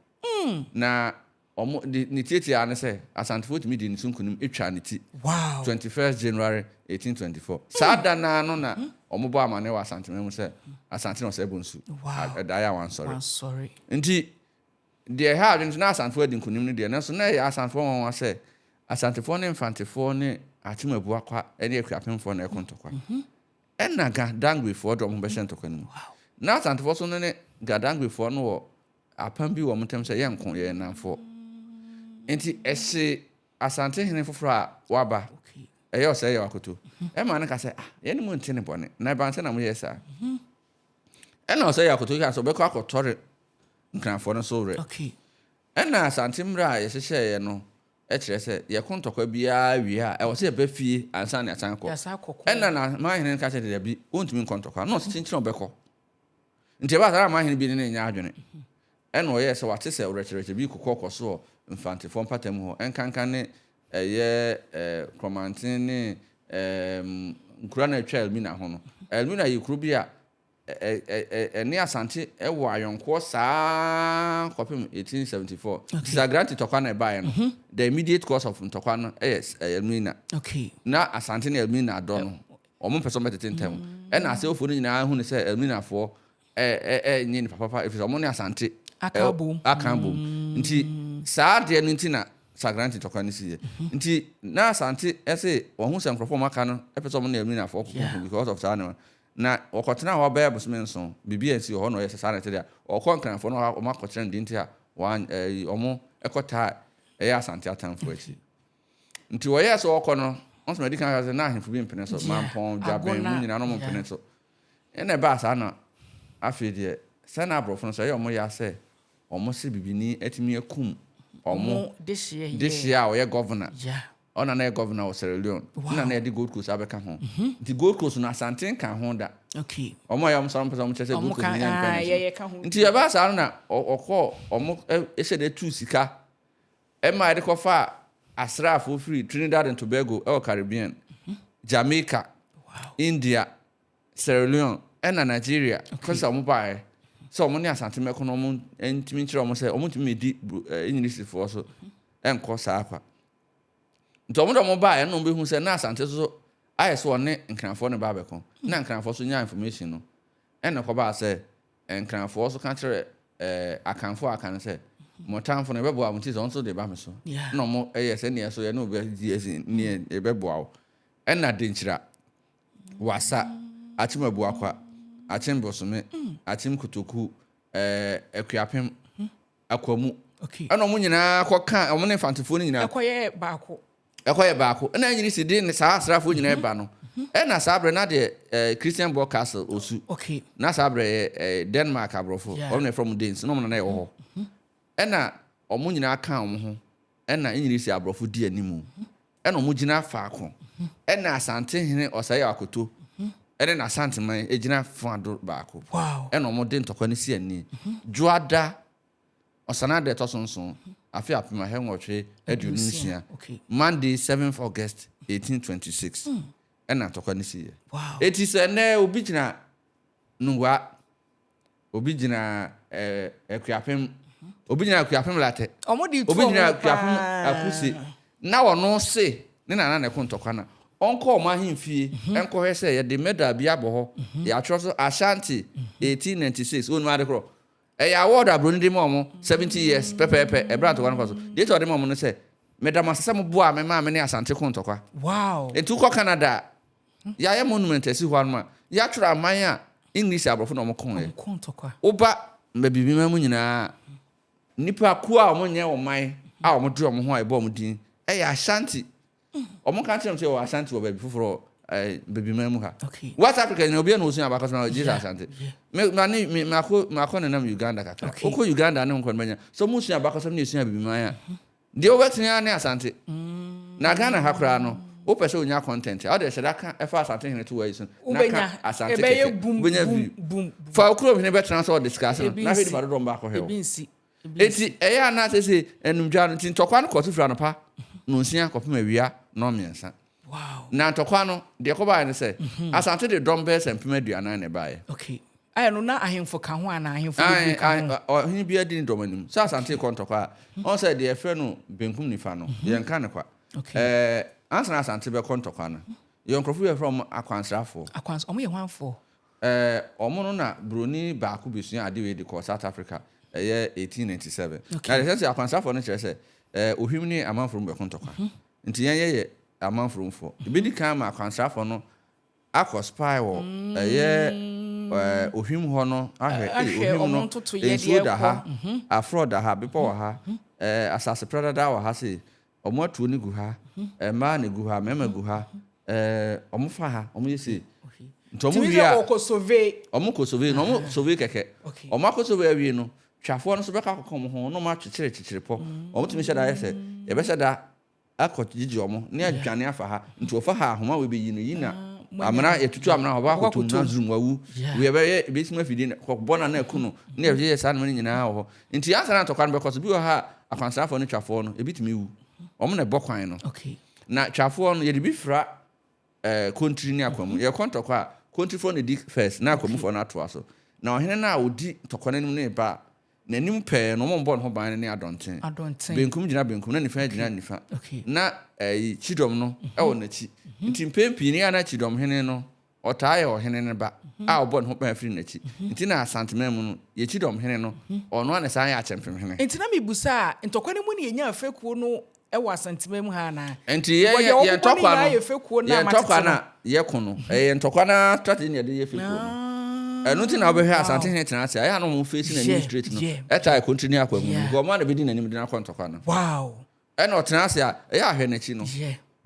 Na wɔn de ne tiatia ara ne sɛ, Asantefoɔ tumi dii ne so nkunim twaa ne ti. Wow. 21st January 1824. Saa da no ara no na wɔn bɔ amaneɛ wɔ Asanteman mu sɛ Asante na ɔsɛe Bonsu. Wow. Ɛdaeɛ a wansɔre. Wansɔre. Nti Deɛ ɛha adwene nso, na Asantefoɔ adi nkonim no deɛ, nanso na ɛyɛ Asantefoɔ nwanwa sɛ Asantefoɔ ne Mfantefoɔ ne Akyem Abuakwa ne Akuapemfoɔ na ɛko ntɔkwa. Ɛna Ga Dangbefoɔ de wɔn ho bɛhyɛ ntɔkwa no mu. Na Asantefoɔ nso ne Ga Dangbefoɔ no wɔ apam bi wɔ wɔn ntam sɛ yɛnko, yɛyɛ nnamfoɔ. Nti ɛhyee Asante hene foforɔ a waba, ɛyɛ Ɔsɛe Yaw Akoto, ɛma no ka sɛ, ah, yɛne mo nte ne bɔne, na ɛbaa sɛ na moyɛɛ saa. Ɛna Ɔsɛe Yaw Akoto kaa sɛ ɔbɛkɔ akɔtɔre Nkranfoɔ no so werɛ. Okay. Ɛna Asante mmara a yɛhyehyɛeɛ no kyerɛ sɛ yɛko ntɔkwa biara wie a, ɛwɔ sɛ yɛba fie ansa na yɛasan kɔ. Yɛasan akɔ ko. Ɛna na manhene no ka kyerɛ dabi, wontumi nkɔ ntɔkwa. Na ɔse kyenkyen ɔbɛkɔ. Nti ɛbaa saa na manhene bi ne no nyɛ adwene. Ɛna ɔyɛɛ sɛ wate sɛ ɔwerɛkyerɛkyerɛ bi kokɔ kɔ so wɔ Mfantefoɔ mpatamu hɔ, ɛnkanka ne ɛyɛ eh, Korɔmanten ne eh, nkuro a na atwa Elmina ho no. Elmina yɛ kuro bi a Ɛne Asante wɔ ayɔnkoɔ saa kɔpem 1874. Nti sɛ Agranti ntɔkwa na ɛbaeɛ no, the immediate cause of ntɔkwa no yɛ Elmina. Na Asante ne Elmina dɔ no, wɔn mpɛ sɛ wɔbɛtete ntɛm. Ɛna Asewofoɔ no nyinaa hunu sɛ Elminafoɔ Ɛnyɛ nipa papa ɛfiri sɛ ɔmo ne Asante aka abom. Aka abom. Nti saa adeɛ no nti na Sagranti ntɔkwa no siiɛ. Nti na Asante ɛse wɔn ho sɛ nkurɔfoɔ ɔmo aka no ɛpɛ sɛ ɔmo ne Elminafoɔ koko because of saa nneɛma. Na wɔkɔtena hɔ bɛyɛ bosome 7, biribi ansi wɔ hɔ na ɔyɛ sɛ saa na ɛte deɛ a, ɔkɔ Nkranfoɔ no ɔmo akɔkyerɛ no deɛ nti a wɔn ɛyi ɔmo ɛkɔtaa ɛyɛ Asante atamfoɔ akyi. Nti wɔyɛɛ sɛ wɔkɔ no, wɔn sɛ madi kan aka sɛ na ahemfo bi mpene so, Mampɔn, Dwaben, mu nyinaa na ɔmo mpene so. Ɛna ɛbaa saa na afei deɛ sɛ na aborɔfo no sɛ ɛyɛ ɔmo ya sɛ ɔmo se bibini atumi akum ɔmo dehyeɛ a ɔyɛ governor. Ɔna na yɛ governor wɔ Sierra Leone. Na na yɛde Gold Coast abɛka ho. Nti Gold Coast no Asante nka ho da. Ɔmo a yɛ ɔmo sa ɔmo pɛ sɛ ɔmo kyerɛ sɛ Gold Coast no nyɛ independence. Nti ɛbaa saa no na ɔkɔ ɔmo ɛhyɛ de tu sika ɛma yɛde kɔfa asraafoɔ firi Trinidad and Tobago ɛwɔ Caribbean, Jamaica, India, Sierra Leone ɛna Nigeria kɔ sɛ ɔmo baeɛ sɛ ɔmo ne Asante mɛko no, ɔmo ntumi nkyerɛ ɔmo sɛ ɔmo ntumi mɛdi Englishfoɔ so ɛnkɔ saa kwa. Nti ɔmo de ɔmo baeɛ na ɔmo bɛhu sɛ na Asante so ayɛ sɛ ɔne Nkranfoɔ ne ba abɛko, na Nkranfoɔ so nya information no, ɛna kɔbaa sɛ Nkranfoɔ so ka kyerɛ Akanfoɔ aka no sɛ mo tamfo no ɛbɛboa mo, nti sɛ ɔno nso de ba me so na ɔmo ɛyɛ sɛ neɛ so yɛne obi asi neɛ ɛbɛboa wo. Ɛna Denkyira, Wasa, Akyem Abuakwa, Akyem Bosome, Akyem Kotoku, Akuapem, Akwamu, ɛna ɔmo nyinaa kɔka ɔmo ne Mfantefoɔ no nyinaa ɛkɔyɛ baako. Ɛkɔyɛ baako. Ɛna Anyini si de ne saa asraafoɔ nyinaa ba no, ɛna saa berɛ na deɛ Christian Borg Castle Osu na saa berɛ yɛ Denmark aborɔfo, ɔmo na ɛfrɛ mo Danes, na ɔmo na ɛwɔ hɔ. Ɛna ɔmo nyinaa ka ɔmo ho, ɛna Anyini si aborɔfo di animu, ɛna ɔmo gyina faako, ɛna Asantehene Ɔsɛe Akoto ɛne n'Asanteman gyina fa do baako. Ɛna ɔmo de ntɔkwa no si ani Dwoada Ɔsanaa da ɛtɔ so 7, afe 1826, Monday 7th August 1826, ɛna ntɔkwa no si yɛ. Eti sɛ nnɛ obi gyina Nungua, obi gyina Akuapem, obi gyina Akuapem Latɛ, obi gyina Akuapem Akuse na ɔno se ne nana na ɛko ntɔkwa na ɔnkɔ ɔmo ahemfie ɛnkɔhwɛ sɛ yɛde medal bi abɔ hɔ, yɛatwerɛ so Ashanti 1896. Onum ade korɔ ɛyɛ award a buroni de ma ɔmo 70 years pɛpɛɛpɛ ɛbrɛ ntɔkwa no kɔ so. Deɛ eti ɔde ma ɔmo no sɛ meda mo ase sɛ mo boa me maa me ne Asante ko ntɔkwa. Etu kɔ Canada, yɛayɛ monument asi hɔ anom a yɛatwerɛ aman a English aborɔfo na ɔmo ko yɛ. Woba mbabibima mu nyinaa, nipa kuo a ɔmo nyɛ ɔman a ɔmo de ɔmo ho a ɛbɔ ɔmo din ɛyɛ Ashanti. Ɔmo ka kyerɛ m sɛ wɔ Ashanti wɔ baabi foforɔ baabi mu ha. West Africa nyina obiara na osua abakɔsɛm a Jesus Asante. Me ma ne me mako mako nenam Uganda kakra. Wokɔ Uganda ne nkɔ no bɛnya sɛ ɔmo sua abakɔsɛm ne esua bibiman a deɛ wobɛtena ne Asante. Na Ghana ha koraa no, wopɛ sɛ onya content a wode hyɛ da ka ɛfa Asante hene to wɔ yi so na ka Asante kɛkɛ, wobɛnya view. Fa wo kurom hene bɛtena sɛ ɔde sika ase no na hwɛ nipa dodoɔ mbɔ akɔhwɛ wo. Eti ɛyɛ a na sese enumdwa no nti ntɔkwa no kɔ so firi anɔpa 9 kɔpem awia 3:30. Na ntɔkwa no deɛ kɔbaeɛ no sɛ Asante de dɔm bɛyɛ sɛ 40,000 na ɛbaeɛ. Okay. Ayɛ no na ahemfo ka ho anaa ahemfo bebree ka ho? Ɔhene bi adi ne dɔm anim. Sɛ Asante kɔ ntɔkwa a, ɔn sɛ deɛ yɛfrɛ no benkum nifa no, yɛnka ne kwa. Ansa na Asante bɛkɔ ntɔkwa no, yɛ nkurɔfo bi yɛfrɛ wɔn akwansrafoɔ. Akwans, ɔmo yɛ hwanfoɔ? Ɔmo no na buroni baako besua ade wei de kɔɔ South Africa, ɛyɛ 1897. Na deɛ sɛ akwansrafoɔ no kyerɛ sɛ Ohwim ne Amanforom bɛko ntɔkwa. Nti yɛn yɛyɛ Amanforomfoɔ. Ebi kan ma akwansrafoɔ no akɔ spy wɔ ɛyɛ Ohwim hɔ no ahwɛ ohwim no nsuo da ha, aforɔ da ha, bepɔ wɔ ha, asase pradada wɔ ha, sei ɔmo atuo no gu ha, mmaa na gu ha, mmarima gu ha, ɔmo fa ha, ɔmo yɛ sei. Nti ɔmo wie a, ɔmo kɔ survey na ɔmo survey kɛkɛ. Ɔmo akɔ survey awie no, twafoɔ no nso bɛka akɔka ɔmo ho na ɔmo akyekyere kyekyere pɔ. Ɔmo tumi hyɛ da yɛ sɛ yɛbɛhyɛ da akɔ gyegye ɔmo ne adwane afa ha. Nti ɔfa ha ahoma wo bɛyi no yi na amena yɛtutu amena hɔ ɔbɛkɔ akɔtum na zoom wawu. Yɛbɛyɛ ebɛsim afidie kɔbɔ na na ɛku no ne yɛyɛ saa nneɛma no nyinaa wɔ hɔ. Nti ansa na ntɔkwa no bɛkɔ so bi wɔ ha a, akwansrafoɔ ne twafoɔ no ebi tumi wu. Ɔmo na ɛbɔ kwan no. Na twafoɔ no yɛde bi fra Kontiri ne Akwamu. Yɛkɔ ntɔkwa a, Kontirifoɔ na di first na Akwamufoɔ no atoa so. Na ɔhene no a ɔdi ntɔkwa no anim no reba a, n'anim pɛɛ no, wɔn bɔ ne ho ban no ne Adɔnten. Benkum gyina benkum na nifa gyina nifa. Na Kyidɔm no wɔ n'akyi. Nti mpɛn pii no yɛ a na Kyidɔm hene no ɔtaa yɛ ɔhene no ba a ɔbɔ ne ho ban firi n'akyi. Nti na Asanteman mu no, yɛkyi dɔm hene no, ɔno ara na ɛsan yɛ akyɛmpem hene. Nti na mebusa a, ntɔkwa no mu na yɛnyaa fekuo no wɔ Asanteman mu ha anaa? Nti yɛn Because deɛ yɛn wɔbobɔ no ntɔkwa nyinaa no, yɛ fekuo no a yɛn matete ntɔkwa no no. a yɛko no, ɛyɛ yɛn ntɔkwa no ara strategy na yɛde yɛ fekuo no. Ɛno nti na wobɛhwɛ Wow. Asantehene tena ase a, ɛyɛ a na wɔn face n'anim straight no, ɛtaa ɛkontiri ne akwamu no, because wɔn ara na ɛbɛdi n'anim de no akɔ ntɔkwa no. Ɛna ɔtena ase a, ɛyɛ a hwɛ n'akyi no.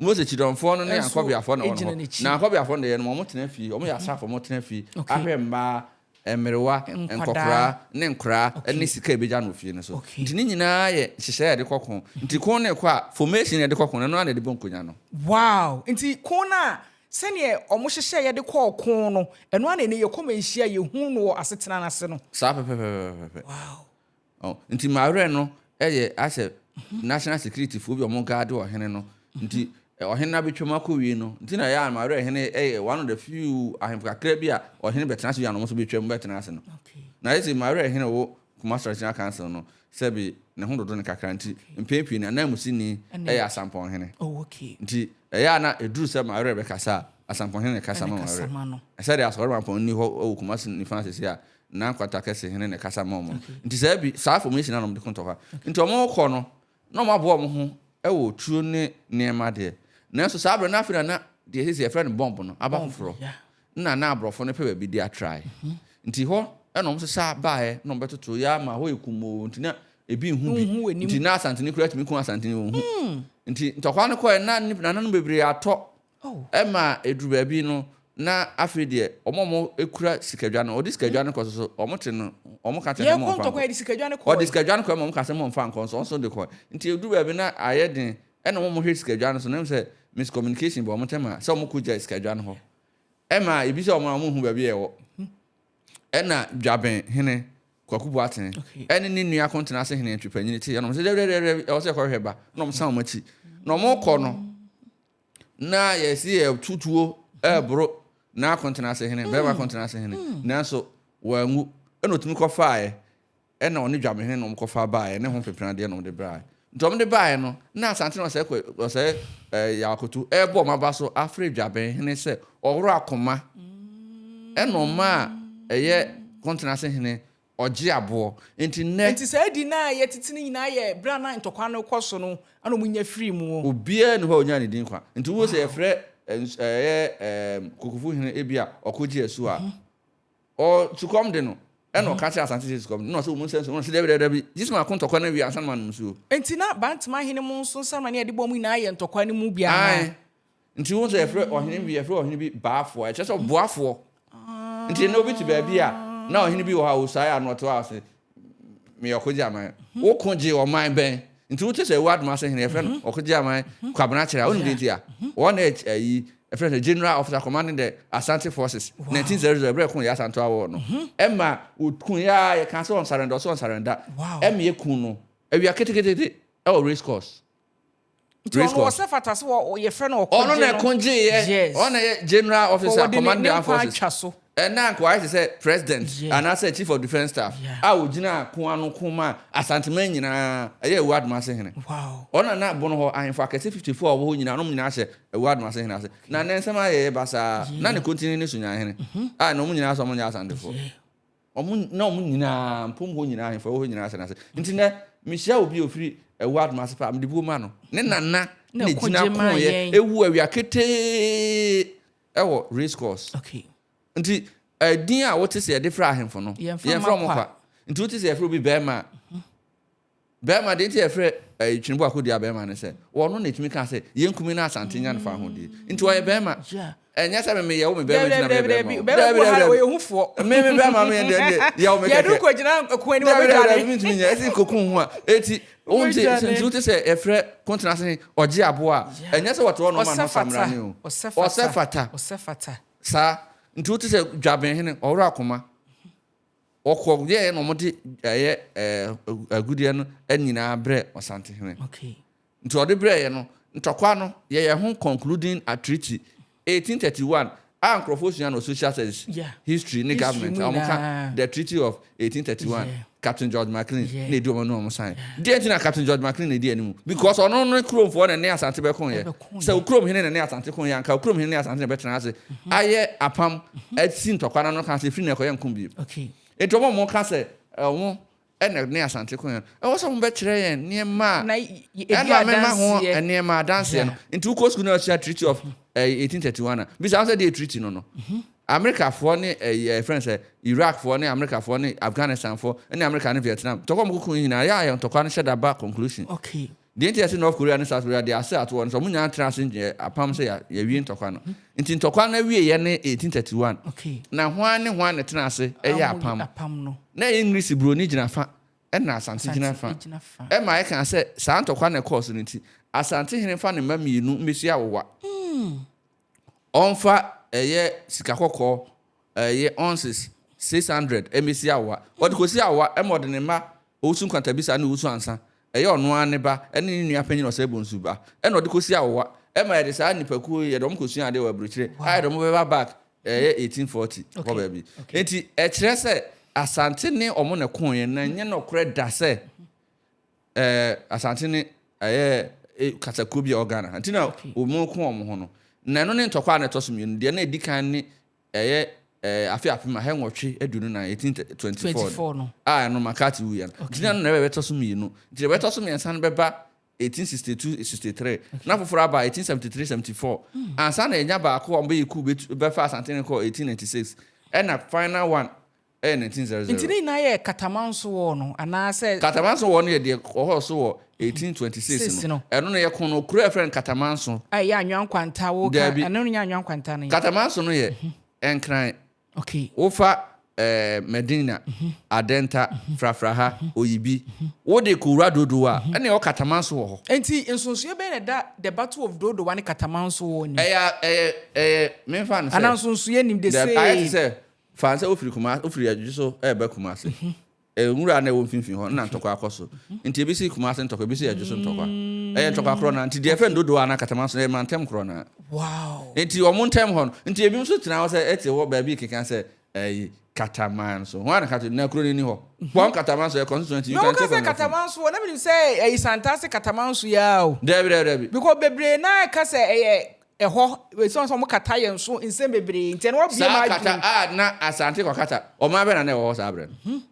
Mose kyidɔmfoɔ no ne Nso ankɔbeafoɔ na wɔn gyina hɔ. n'akyi. Na ankɔbeafoɔ no deɛ no, wɔtena fie, wɔyɛ asraafoɔ, wɔtena fie ahwɛ mmaa, mmerewa, Nkwadaa. nkɔkoraa ne nkoraa ne sika a ɛbɛgya no wɔ fie no so. Nti ne nyinaa yɛ nhyehyɛeɛ a yɛde kɔ ko. Nti ko no rekɔ a, formation a yɛde kɔ ko no, ɛno ara na yɛde bɔ nkonya no. Wow! Nti ko no a sɛdeɛ wɔhyehyɛeɛ de kɔɔ ko no, ɛno ara na ɛnnɛ yɛkɔ manhyia a yɛhu no wɔ asetena no ase no? Saa pɛpɛpɛpɛpɛ. Wow! Oh, nti mawerɛ no yɛ asɛ national security foɔ bi a wɔn guard ɔhene no. Nti ɔhene no abɛtwam akɔ wie no, nti na ɛyɛ a mawerɛ hene yɛ one of the few ahemfo kakra bi a ɔhene bɛtena ase wie a na wɔn nso bɛtwam bɛtena ase no. Na ayɛ sɛ mawerɛ hene wɔ Kumasi Traditional Council no, sɛbe ne ho dodo no kakra nti, mpɛn pii no ananmusini yɛ Asampɔn hene. Oh, okay. Nti ɛyɛ a na ɛduru sɛ mawerɛ bɛkasa a, Asampɔn hene na ɛkasa ma mawerɛ. Sɛdeɛ Asɔremampɔn nni hɔ wɔ Kumasi nifa seesei a, Na nkwanta kɛse hene na ɛkasa ma wɔn. Nti saa bi, saa formation na wɔde ko ntɔkwa. Nti wɔn rekɔ no, na wɔn aboa wɔn ho wɔ tuo ne nneɛma deɛ. Nanso saa berɛ no afei na na deɛ sisi yɛfrɛ no bomb no aba foforɔ. Na na aborɔfo no pɛ baabi de atrae. Nti hɔ na wɔn sesa baeɛ na wɔn bɛtoto yɛ ama hɔ yɛ kumoo nti na ebi nhu bi. Nti na Asanteni koraa tumi ku Asanteni wɔn hu. Nti ntɔkwa no kɔɛ na nananom bebree atɔ Ɛma ɛduru baabi no, na afei deɛ wɔn a wɔkura sikadwa no, wɔde sikadwa no kɔ so so, wɔte no, wɔka kyerɛ sɛ Yɛkɔ momfa ntɔkwa nkɔ. yɛde sikadwa no Wɔde kɔe. sikadwa no kɔe ma wɔka sɛ momfa nkɔ nso, wɔn nso de kɔe. Nti ɛduru baabi na ayɛ den, ɛna wɔn a wɔhwɛ sikadwa no so no, ɛm sɛ miscommunication ba wɔn ntam a, sɛ wɔkɔgyae sikadwa no hɔ. Ɛma ebisa wɔn a wɔnhu baabi a ɛwɔ. Ɛna Dwaben hene Kwaku Boateng ɛne ne nua Kontenase hene Antwi-Panyini te, ɛna wɔn sɛ dɛbi dɛbi dɛbi, ɛwɔ sɛ yɛkɔhwehwɛ ba, na wɔn san wɔn akyi. Na wɔkɔ no, na yɛsi yɛ tutuo ɛreboro n'akontena ase hene bɛrima akontena ase hene nanso wanwu ɛna otumi kɔfaeɛ ɛna ɔne dwamehene na wɔn kɔfa baeɛ ne ho mpepenadeɛ na wɔn de braeɛ nti wɔn de baeɛ no na asante na ɔsɛ kɔ ɔsɛ ɛɛ yakoto ɛrebɔ wɔn aba so afrɛ dwabɛn sɛ ɔworo akoma ɛna ɔma a ɛyɛ kontena ase hene Ɔgye aboɔ. Enti nnɛ. Enti saa din no a yɛtete no nyinaa yɛ berɛ a na ntɔkwa no rekɔ so no na wɔnya firii mu. Obiara nni hɔ a ɔnyaa ne din kwa. Nti wohu sɛ yɛfrɛ ɛyɛ ɛɛm Kokofu hene ebi a ɔkɔgye asuo a, ɔ sukɔm de no, ɛna ɔka kyerɛ Asante sɛ sukɔm de no, ɛna ɔsɛ wɔn nsa nsuo, ɛna ɔsɛ dabi dabi dabi, gye sɛ mako ntɔkwa no awie ansa na manom nsuo. Enti na Bantama hene mu nso nsamane a yɛde bɔ wɔn nyinaa yɛ ntɔkwa no mu bi anaa? Aane. Nti wohu sɛ yɛfrɛ ɔhene bi yɛfrɛ ɔhene bi baafoɔ ɛkyerɛ sɛ ɔboafoɔ. Nti na obi te baabi a na ɔhene bi wɔ hɔ a ɔsuae a na ɔte hɔ a ɔse meyɛ ɔkogye aman. Woko gye ɔman bɛn? Nti wote sɛ Ewu Adomase hene yɛfrɛ no ɔkogye aman Kwabena Kyerɛ a wonim deɛ nti a? Wɔn na ayi yɛfrɛ no General Officer Commanding the Asante Forces 1900 berɛ ɛko yɛ Asantewa War no ɛma wɔku yɛ a yɛka sɛ ɔnsarenda ɔsɛ ɔnsarenda ɛma yɛku no awia ketekete ɛwɔ race course. Nti ɔno ɔsɛ fata sɛ yɛfrɛ no ɔkɔgye no. Ɔno na ɛkɔgyeeɛ. Yes. Ɔno na ɛyɛ general officer commanding armed forces. Wɔde ne nkwa atwa so. Ɛna anka wayɛ te sɛ president anaasɛ chief of defence staff a ɔgyina ko ano ko ma Asanteman nyinaa ɛyɛ Awuo Adomase hene. Wow. Ɔno na na bono hɔ ahemfo akɛse 54 a wɔwɔ hɔ nyinaa na wɔn nyinaa hyɛ Awuo Adomase hene ase. Na ne nsɛm ayɛ basaa. Na ne kontini ne Sunyani hene a na wɔn nyinaa sɛ wɔn nyɛ Asantefoɔ. Wɔn na wɔn nyinaa mpom hɔ nyinaa ahemfo ɛwɔ hɔ nyinaa hyɛ n'ase. Nti nɛ mehyia obi a ofiri ɛwɔ adom ase paa mede buo ma no. Ne nana na egyina koeɛ ewu awia ketee ɛwɔ race course. Okay. Nti ɛdin a wote sɛ yɛde frɛ ahemfo no yɛmfrɛ wɔn kwa. Nti wote sɛ yɛfrɛ obi bɛrima a Bɛrima, deɛ nti a yɛfrɛ ɛyi Twene Boako dua bɛrima ne sɛ, ɔno na ɛtumi ka sɛ, yɛnkumi na Asante nya no fahodie. Nti ɔyɛ bɛrima. Ɛnyɛ sɛ me meyɛ wo me bɛrima nti na meyɛ bɛrima o. Daabi daabi daabi. Ɔyɛ hufoɔ. Me me bɛrima me deɛ deɛ yɛ wo me kɛkɛ. Yɛde kɔgyina ko anim ɔbɛdwane. Daabi daabi mentumi nyɛ. Ɛsi kɔku ho a. Eti wonte nti wote sɛ yɛfrɛ Kontena ase ɔgye aboa a, ɛnyɛ sɛ wɔte hɔ na ɔma ne ho samina ne o. Ɔsɛ fata. Ɔsɛ fata. Saa. Nti wote sɛ Dwabenhene, ɔworɔ akoma. Wɔkɔ yɛɛ na wɔde ɛyɛ ɛɛ agudeɛ no nyinaa brɛ Ɔsantehene. Okay. Nti ɔde brɛɛyɛ no, ntɔkwa no yɛyɛ ho concluding a treaty 1831 a nkurɔfoɔ sua no social studies, Yeah. history ne History government mu a wɔka nyinaa. the treaty of 1831. Yeah. Captain George McLean na edi wɔn anim a wɔn sign. Deɛ nti na Captain George McLean na edi anim? Because ɔno ne kuromfoɔ na ɛne Asante bɛkoeɛ. Sɛ wo kurom hene na ɛne Asante koeɛ a, anka wo kurom hene ne Asante na ɛbɛtena ase ayɛ apam asi ntɔkwa no ano ka sɛ ɛfiri nnɛ kɔ yɛnko bio. Enti wɔn a wɔka sɛ wɔn na ɛne Asante koeɛ no, ɛwɔ sɛ wɔbɛkyerɛ yɛn nneɛma a ɛna mema ho nneɛma adanseɛ no. Nti wokɔ sukuu na wasua Treaty of 1831 a, bisa wo sɛ deɛ treaty no no. Amerikafoɔ ne ɛyi ɛyɛ frɛ no sɛ Iraqfoɔ ne Amerikafoɔ ne Afghanistanfoɔ ne Amerika ne Vietnam ntɔkwa a wɔkoko yi nyinaa ɛyɛ a yɛ ntɔkwa no hyɛ da ba conclusion. Okay. Deɛ nti a yɛse North Korea ne South Korea deɛ ase ato hɔ no sɛ wɔn nyinaa tena ase nyɛ apam sɛ yɛ yɛawie ntɔkwa no. Nti ntɔkwa no awieɛ ne 1831. Okay. Na hwan ne hwan na ɛtena ase yɛ apam? Apam no. Na ɛyɛ English buroni gyina fa ɛna Asante gyina fa. Ɛma ɛkaa sɛ saa ntɔkwa no ɛkɔɔ so no nti Asante hene mfa ne mma mmienu mmɛsi awowa. Ɔmfa ɛyɛ sika kɔkɔɔ ɛyɛ ounces 600 mmɛsi awowa. Ɔde kɔsi awowa ɛma ɔde ne mma Owusu Nkwantabisa ne Owusu Ansa, ɛyɛ ɔno ara ne ba ɛne ne nua panyin Ɔsɛe Bonsu ba, ɛna ɔde kɔsi awowa. Ɛma yɛde saa nnipakuo yi yɛde wɔn kɔsua adeɛ wɔ aburokyire a yɛde wɔn bɛba back ɛyɛ 1840 hɔ baabi. Enti ɛkyerɛ sɛ Asante ne wɔn na ɛkoeɛ na ɛnyɛ nɔkorɛ da sɛ Ɛɛ Asante ne ɛyɛ kasakuo bi a ɛwɔ Ghana ha nti na wɔn ko wɔn ho no. Na ɛno ne ntɔkwa a na ɛtɔ so mmienu. Deɛ na ɛdi kan ne ɛyɛ ɛɛ afe 1824, 1824 no a ɛno McCarthy wuiɛ no. Nti na ɛno na ɛbɛtɔ so mmienu. Nti deɛ ɛbɛtɔ so mmiɛnsa no bɛba 1862 63 na foforɔ aba 1873 74 ansa na yɛnya baako a wɔbɛyɛ coup bɛfa Asante no kɔɔ 1896 ɛna final one ɛyɛ 1900. Nti ne nyinaa yɛ Katamanso War no anaa sɛ. Katamanso War no yɛ deɛ ɔhɔɔ so wɔ 1826 no. Ɛno no yɛko no kuro a yɛfrɛ no Katamanso. A ɛyɛ Anwea Nkwanta wo ka, Daabi. ɛno no nyɛ Anwea Nkwanta no. Katamanso no yɛ Nkran. Okay. Wofa ɛɛ Madina, Adenta, Frafraha, Oyibi, wode kɔwura Dodowa a, ɛna ɛwɔ Katamanso wɔ hɔ. Nti nsonsoeɛ bɛn na ɛda The Battle of Dodowa ne Katamanso War no mu? Ɛyɛ ɛyɛ ɛyɛ memfa no sɛ. Anaa nsonsoeɛ nnim, the Daabi, ayɛ te same. sɛ Fa no sɛ wofiri Kumasi, wofiri Adwo so reba Kumasi. Nwura na ɛwɔ mfimfini hɔ na ntɔkwa akɔ so. Nti ebi si Kumasi ntɔkwa, ebi si Adwo so ntɔkwa. Ɛyɛ ntɔkwa korɔ naa. Nti deɛ yɛfrɛ no Dodowa anaa Katamanso no, ɛyɛ mantam korɔ naa. Wow. Nti wɔn ntam hɔ no, nti ebinom nso tena hɔ sɛ ɛte hɔ baabi keka sɛ ɛyi Katamanso. Hwan na Kata, na kuro no ni hɔ. Kpɔn Katamanso yɛ constituency, you Na can woka check sɛ on your phone. Katamanso wɔ, na menim sɛ ɛyi Santase Katamanso yi ara o. Dabi, dabi, dabi. Because bebree naa ɛka sɛ ɛyɛ Ɛhɔ, esiane sɛ wɔkata yɛn so nsɛm bebree nti, ɛno abue Saa m'adwene kata mu. a na Asante kɔkata, ɔman bɛn na na ɛwɔ hɔ saa berɛ no?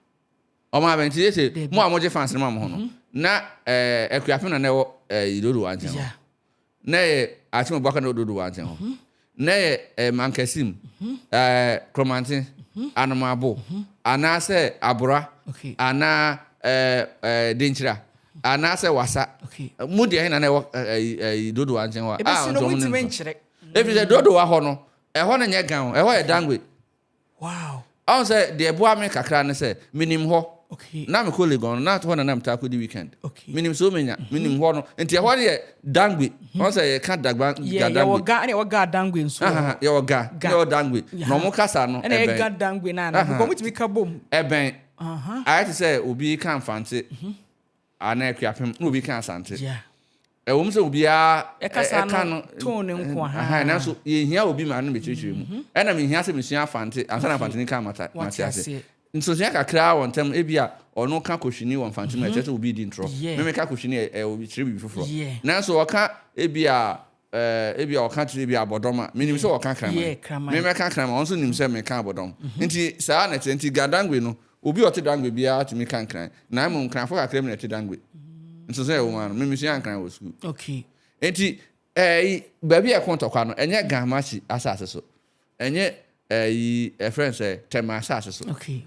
Ɔman bɛn? Nti sese mo a mogye fans no ma mo ho no, na ɛɛ Akuapem na na ɛwɔ ɛɛ Dodowa nkyɛn hɔ. Na ɛyɛ Akyem Abuakwa na ɛwɔ Dodowa nkyɛn hɔ. Na ɛyɛ ɛɛ Mankasim, ɛɛ Kromanten, Anomabo, anaasɛ Abora, anaa ɛɛ ɛɛ Denkyira. Anaasɛ wasa. Mu deɛ he na na ɛwɔ ɛyi Dodowa nkyɛn hɔ a? Ebesi no wontumi nkyerɛ. Efiri sɛ Dodowa hɔ no, ɛhɔ no nyɛ Ga o, ɛhɔ yɛ Dangwe. Wow. Ɔhu sɛ deɛ ɛboa me kakra ne sɛ, menim hɔ. Okay. Na mekɔ Legon no, na hɔ na na metaa kɔdi weekend. Okay. Menim sɛ womenya, menim hɔ no. Nti ɛhɔ no yɛ Dangwe. Ɔhu sɛ yɛka Dagba, Yeah, Ga Dangwe. yɛwɔ Ga, ɛna yɛwɔ Ga Dangwe nso wɔ hɔ. Yɛwɔ Ga, Ga. yɛwɔ Dangwe. Na wɔn kasa no, Ɛna ɛyɛ ɛbɛn. Ga Dangwe no anaa? Because wɔtumi ka bom. Ɛbɛn. Ayɛ te sɛ obi reka Mfantse anaa Akuapem na obi reka Asante. Ɛwom sɛ obiara ɛka no tone no nko ara. Nanso yɛhia obi ma no bɛkyerɛkyerɛ mu. Ɛna mehia sɛ mesua Afante ansa na Afanteni ka mate ase. Nsonsonoeɛ kakra wɔ ntam, ebia ɔno ka Kohwini wɔ Mfante mu a, ɛkyerɛ sɛ obi redi ntorɔ. Me meka Kohwini a, ɛkyerɛ biribi foforɔ. Nanso ɔka ebia Eh, ebia ɔka kyerɛ bi abɔdɔm a, menim sɛ ɔka kraman. Yeah, kraman. Me mɛka kraman, ɔno nso nim sɛ meka abɔdɔm. Nti saa na ɛteɛ. Nti Ga Dangwe no, obi a ɔte Dangwe biara tumi ka nkran. Na mmom nkranfoɔ kakra bi na ɛte Dangwe. Nso sɛ ɛwɔ mu ara no, me mesuaa nkran wɔ sukuu. Okay. Nti eh, baabi a ɛko ntɔkwa no, ɛnyɛ Ga Makyi asase so. Ɛnyɛ eh, ɛfrɛ no sɛ Tema asase so. Okay.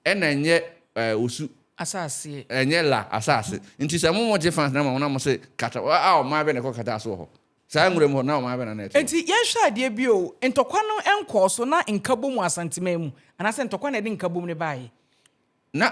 Ɛna ɛnyɛ ɛɛ osu. Asase. Ɛnyɛ la asase. Nti sɛ mo mo gye fans na ma mo na mo se kata a ɔman bɛ na ɛkɔ kata so wɔ hɔ. Saa nwura mu hɔ na ɔman bɛ na na ɛte hɔ. Nti yɛnhwɛ adeɛ bi o, ntɔkwa no nkɔɔ so na nkabom wɔ Asanteman mu anaasɛ ntɔkwa na ɛde nkabom no baeɛ? Na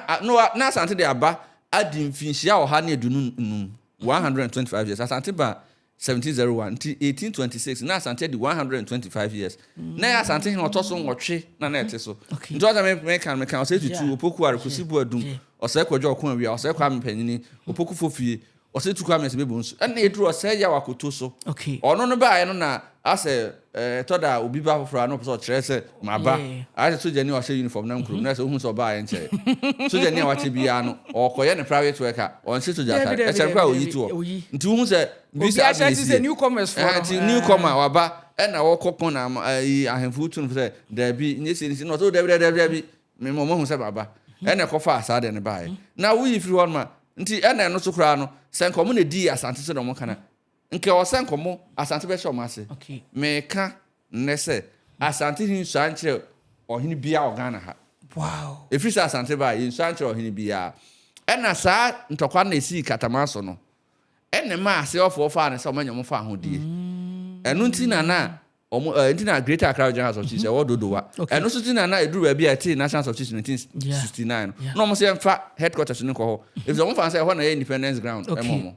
na Asante de aba adi mfinhyia 125, 125 years. Asante baa 1701 nti 1826 na Asante adi 125 years. Na ɛyɛ Asante hene ɔtɔ so nwɔtwe na na ɛte so. Nti ɔsɛ me meka meka Ɔsɛe Tutu, Opoku Are, Kwesi Boadum, Ɔsɛe Kwadwo Ɔko Awia, Ɔsɛe Kwame Panyini, Opoku Fofie, Ɔsɛ tu Kwame Sibebo nso ɛna eduru ɔsɛ yaw akoto so. Okay. Ɔno no baeɛ no na asɛ ɛtɔ da a obi ba foforɔ a na ɔpɛ sɛ ɔkyerɛ sɛ maba. Ayɛ sɛ sogyani a ɔhyɛ uniform nam kurom na sɛ wohu sɛ ɔbaeɛ nkyɛe. Sogyani a wakyɛ biara no ɔkɔyɛ ne private work a ɔnhyɛ sogya atade. Ɛkyɛ no koraa a ɔyi to hɔ. Nti wohu sɛ bi Obi saa ahyɛ na te sɛ ɛsiiɛ. newcomers foɔ Ɛhɛn no. nti newcomer waba ɛna wɔkɔ ko na ama ayi ahemfo tu no fo sɛ daabi nyɛ sei ne sei na ɔsɛ oh daabi daabi daabi daabi. Mema wɔahu sɛ maba. Ɛna ɛkɔfaa saa deɛ no baeɛ. Na woyi firi hɔ nom a, nti ɛna ɛno so koraa no, sɛ nka wɔn na ɛdii Asante so na wɔn ka no a, nka ɛwɔ sɛ nka wɔn, Asante bɛhyɛ wɔn ase. Meka nnɛ sɛ, Asante hene nsua nkyerɛ ɔhene biara wɔ Ghana ha. Wow. Ɛfiri sɛ Asante baeɛ, yɛnsua nkyerɛ ɔhene biara. Ɛna saa ntɔkwa no na ɛsii Kataman so no, ɛna ɛmaa Aseɛɔfoɔ faa no sɛ wɔanya wɔn fahodie. Ɛno nti na na Wɔn eh, nti na Greater Accra Regional House of Chiefs ɛwɔ Dodowa. Okay. Ɛno nso ti na na eduru baabi a ɛtee National House of Chiefs 1969 no. Yeah. Na wɔn sɛ yɛmfa headquarters no nkɔ hɔ. Efisɛ wɔn fa sɛ ɛhɔ na ɛyɛ independence ground Okay. ɛma wɔn.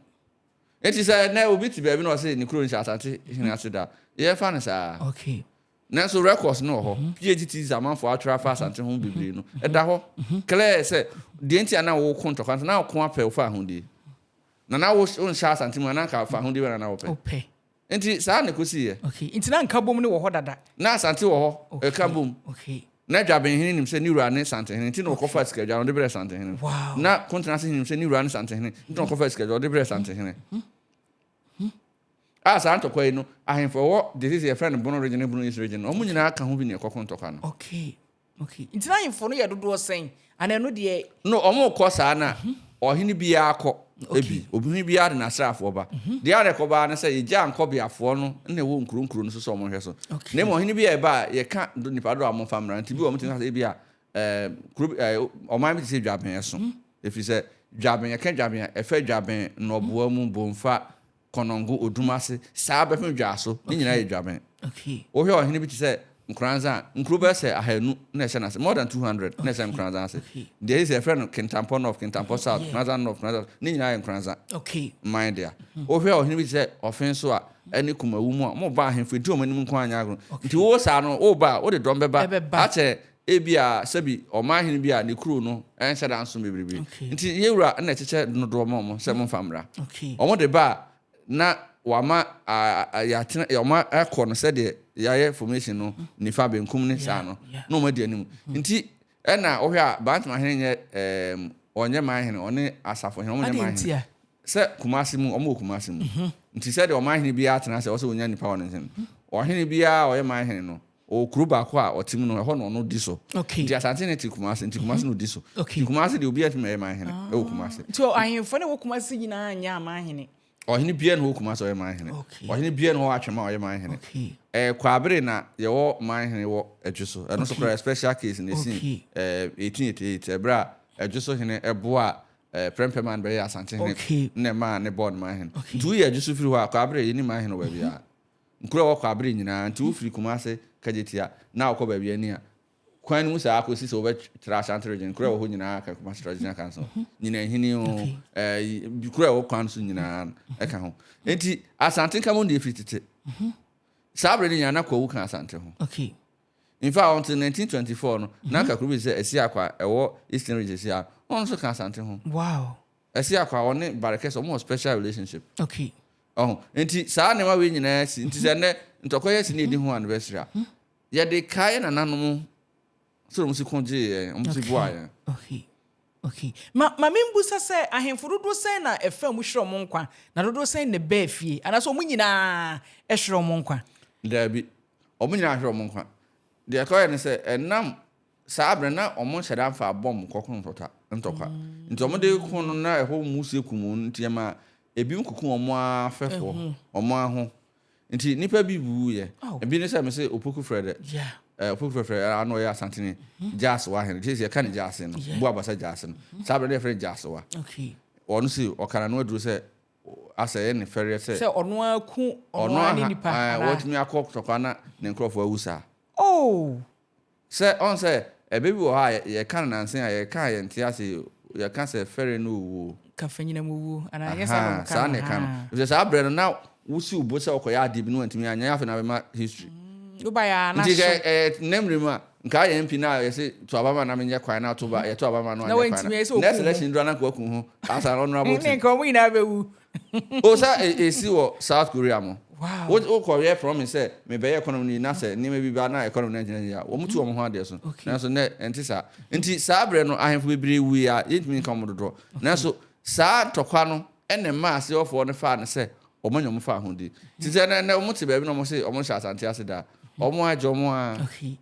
Eti sɛ ɛnɛ obi te baabi na ɔse ne kuro nhyɛ Asante hene ase da, yɛfa no saa. Okay. Nanso records no wɔ hɔ. PhD thesis amanfoɔ atwerɛ afa Asante ho bebree no, ɛda hɔ. Clear sɛ deɛ nti a na woko ntɔkwa no sɛ na woko apɛ wo fa ahodie. Na na wo wonhyɛ Asante mu a na anka fa ahodie bɛn na na wopɛ. Wopɛ. Nti saa na ɛkɔsiiɛ. Okay, nti na nkabom no wɔ hɔ dada? Na Asante wɔ hɔ, Okay, nkabom. okay. Na Dwabenhene nim sɛ ne wura ne Santehene, nti na ɔkɔfaa sikadwa no ɔde brɛɛ Santehene. Wow. Na Kontenase hene nim sɛ ne wura ne Santehene, nti na ɔkɔfaa sikadwa ɔde brɛɛ Santehene. A saa ntɔkwa yi no, ahemfo a ɛwɔ deɛ seesei yɛfrɛ no Bono region ne Bono East region no, wɔn nyinaa ka ho bi na ɛkɔko ntɔkwa no. Okay. Okay. Nti na ahemfo no yɛ dodoɔ sɛn? Anaa ɛno deɛ. No, wɔn kɔ saa na ɔhene biara kɔ bi. Ɔhene biara de n'asraafoɔ ba. Deɛ a na ɛkɔba ara ne sɛ yɛgyaa nkɔbeafoɔ no na ɛwɔ nkuro nkuro no so sɛ wɔnhwɛ so. Na mmom ɔhene bi a ɛba a yɛka nnipa dodoɔ a wɔmfa mmra. Nti bi wɔ hɔ wɔtumi ka sɛ ebi a ɛɛ kuro bi ɛɛ ɔman bi te sɛ Dwaben ɛso. Ɛfiri sɛ Dwaben yɛka Dwaben a ɛfa Dwaben, Nnɔboa mu, Bomfa, Kɔnɔngo, Odumase, saa bɛpem Dwaaso, ne nyinaa yɛ Dwaben. Wohwɛ ɔhene bi te sɛ Nkoranza a, nkuro bɛyɛ sɛ ahanu na ɛhyɛ n'ase, more than 200 na ɛhyɛ Nkoranza ase. Deɛ ɛyɛ sɛ yɛfrɛ no Kintampo North, Kintampo South, Nkoranza North, Nkoranza South, ne nyinaa yɛ Nkoranza man dea. Wohwɛ ɔhene bi te sɛ Ɔfenso a, ɛne Kumawu mu a, wɔba ahemfo ɛdi wɔn anim nko ara nyɛ agorɔ. Nti wo saa no, woba a, wode dɔm bɛba akyɛ Ebia sɛbi ɔmanhene bi a ne kuro no nhyɛ da nso bebrebe nti yɛn wura na ɛkyekyɛ dodoɔ ma wɔn sɛ momfa mmra. Wɔn de ba a na wama yɛatena wɔn akɔ no sɛdeɛ yɛayɛ formation no nifa benkum ne saa no na wɔn adi anim. Nti ɛna wohwɛ a Bantama hene nyɛ ɛɛm ɔnyɛ manhene ɔne asafo hene wɔn nyɛ manhene. Sɛ Kumasi mu wɔn wɔ Kumasi mu nti sɛdeɛ ɔmanhene biara tena ase ɛwɔ sɛ wɔnya nipa wɔ ne nkyɛn. Ɔhene biara a ɔyɛ manhene no Ɔwɔ kuro baako a ɔte mu no, ɛhɔ na ɔno di so. Okay. Nti Asante ne te Kumasi, nti Kumasi na ɔdi so. Okay. Nti Kumasi deɛ obiara ntumi mmɛyɛ manhene ɛwɔ Kumasi. Nti ahemfo no ɛwɔ Kumasi nyinaa nyɛ amanhene? Ɔhene biara nni hɔ wɔ Kumasi a ɔyɛ manhene. Okay. Ɔhene biara nni hɔ wɔ Atwema a ɔyɛ manhene. Okay. Ɛɛ Kwabere na yɛwɔ manhene wɔ Ɛdwoso. Ɛno nso Okay. koraa yɛ special case na ɛsii Okay. ɛɛ 1888 ɛberɛ a Ɛdwoso hene ɛboaa ɛɛ Prempeh maa no bɛyɛɛ Asante hene Okay. na ɛmaa ne bɔɔ no manhene. Okay. Nti woyi Ɛdwoso firi hɔ a, Kwabere yɛnni manhene wɔ baabiara. Nkuro a ɛwɔ Kwaabere nyinaa, nti wofiri Kumase, Kagyetia, na wokɔ baabi ani a, kwan no mu saa kɔsi sɛ wobɛtra Ashanti Region, nkuro a ɛwɔ hɔ nyinaa ka Kumasi Traditional Council, Nyinahini o, ɛɛ, kuro a ɛwɔ kwan so nyinaa ɛka ho. Nti Asante nka mu deɛ ɛfiri tete. Saa berɛ no nyinaa na Kwawu ka Asante ho. Okay. In fact, until 1924 no, na anka kuro bi te sɛ Asiakwa a ɛwɔ Eastern Region seesei a, wɔn nso ka Asante ho. Wow. Asiakwa, ɔne Barekɛse, wɔn wɔ special relationship. Okay. Ɔho, nti saa nneɛma wei nyinaa si. Nti sɛ nnɛ ntɔkwa yi asi na yɛdi ho anniversary a, yɛde kae yɛn nananom sɛdeɛ wɔn si ko gyee yɛn, wɔn si boaa yɛn. Okay. Okay. Ma, ma membusa sɛ, ahemfo dodoɔ sɛn na ɛfaa mu hwerɛ wɔn nkwa, na dodoɔ sɛn na ɛbaa fie? Anaasɛ wɔn nyinaa hwerɛ wɔn nkwa? Daabi, wɔn nyinaa hwerɛ wɔn nkwa. Deɛ ɛkɔyɛ ne sɛ, ɛnam Saa bere no, na wɔnhyɛ da mfa bɔmb nkɔko ntɔkwa ntɔkwa. Nti wɔde reko no, na ɛhɔ mmusu akum wɔn, nti ɛma ebinom koko wɔn ara afɛfoɔ, wɔn ara ho. Nti nnipa bi wuwuiɛ. Ebi ne sɛ mese Opoku Frɛdɛ, eh, Opoku Frɛfrɛ, ano ɔyɛ Asantene, Gyasewa hene. Seesei yɛka no Gyase no, Buabasa Gyase no. Saa bere no na yɛfrɛ no Gyasewa. Ɔno se ɔka n'ano aduru sɛ asɛ ɛyɛ ne fɛreɛ sɛ. Sɛ ɔno ara ku ɔno ara ne nipa anaa? Watumi akɔ tɔkwa na ne nkurɔfoɔ awu saa. Oh! Sɛ ɔn sɛ ɛbɛ bi wɔ hɔ a yɛka no nansa yi a yɛka a yɛnte ase yɛka sɛ fɛre ne owuo. Ka fanyinam owuo anaa ɛnyɛ saa na Ahaa wɔka saa no na ɛka no. ahaa. Efisɛ saa berɛ no na wosi wo bo sɛ wokɔyɛ adeɛ bi na wantumi anyɛ ɛnyɛ afei na abɛma history. Wobaeɛ a na Nti ahyew. sɛ ɛyɛ nnɛ mmerɛ mu a nka ayɛ MP no a yɛse to aba ma na menyɛ kwan na to ba yɛto aba ma no Na anyɛ kwan wantumi na ayɛ sɛ next ɔku wo ho. election duru a na nka waku ho as an honourable Ne thing. nka wɔn nyinaa bɛwu. O sɛ esi wɔ South Korea mo. Wo wokɔ yɛ promise sɛ mebɛyɛ economy no yi na sɛ nneɛma bi ba na economy no angyina yie a, wɔn tu wɔn ho adeɛ so. Nanso nnɛ ɛnte saa. Nti saa berɛ no ahemfo bebree wui a yɛntumi nka wɔn dodoɔ. Nanso saa ntɔkwa no na ɛmaa aseɛfoɔ no faa no sɛ wɔn anya wɔn faahodi. Nti sɛ nnɛ wɔn te baabi na wɔn se wɔn nhyɛ Asante ase da a, wɔn agye wɔn ara. Okay.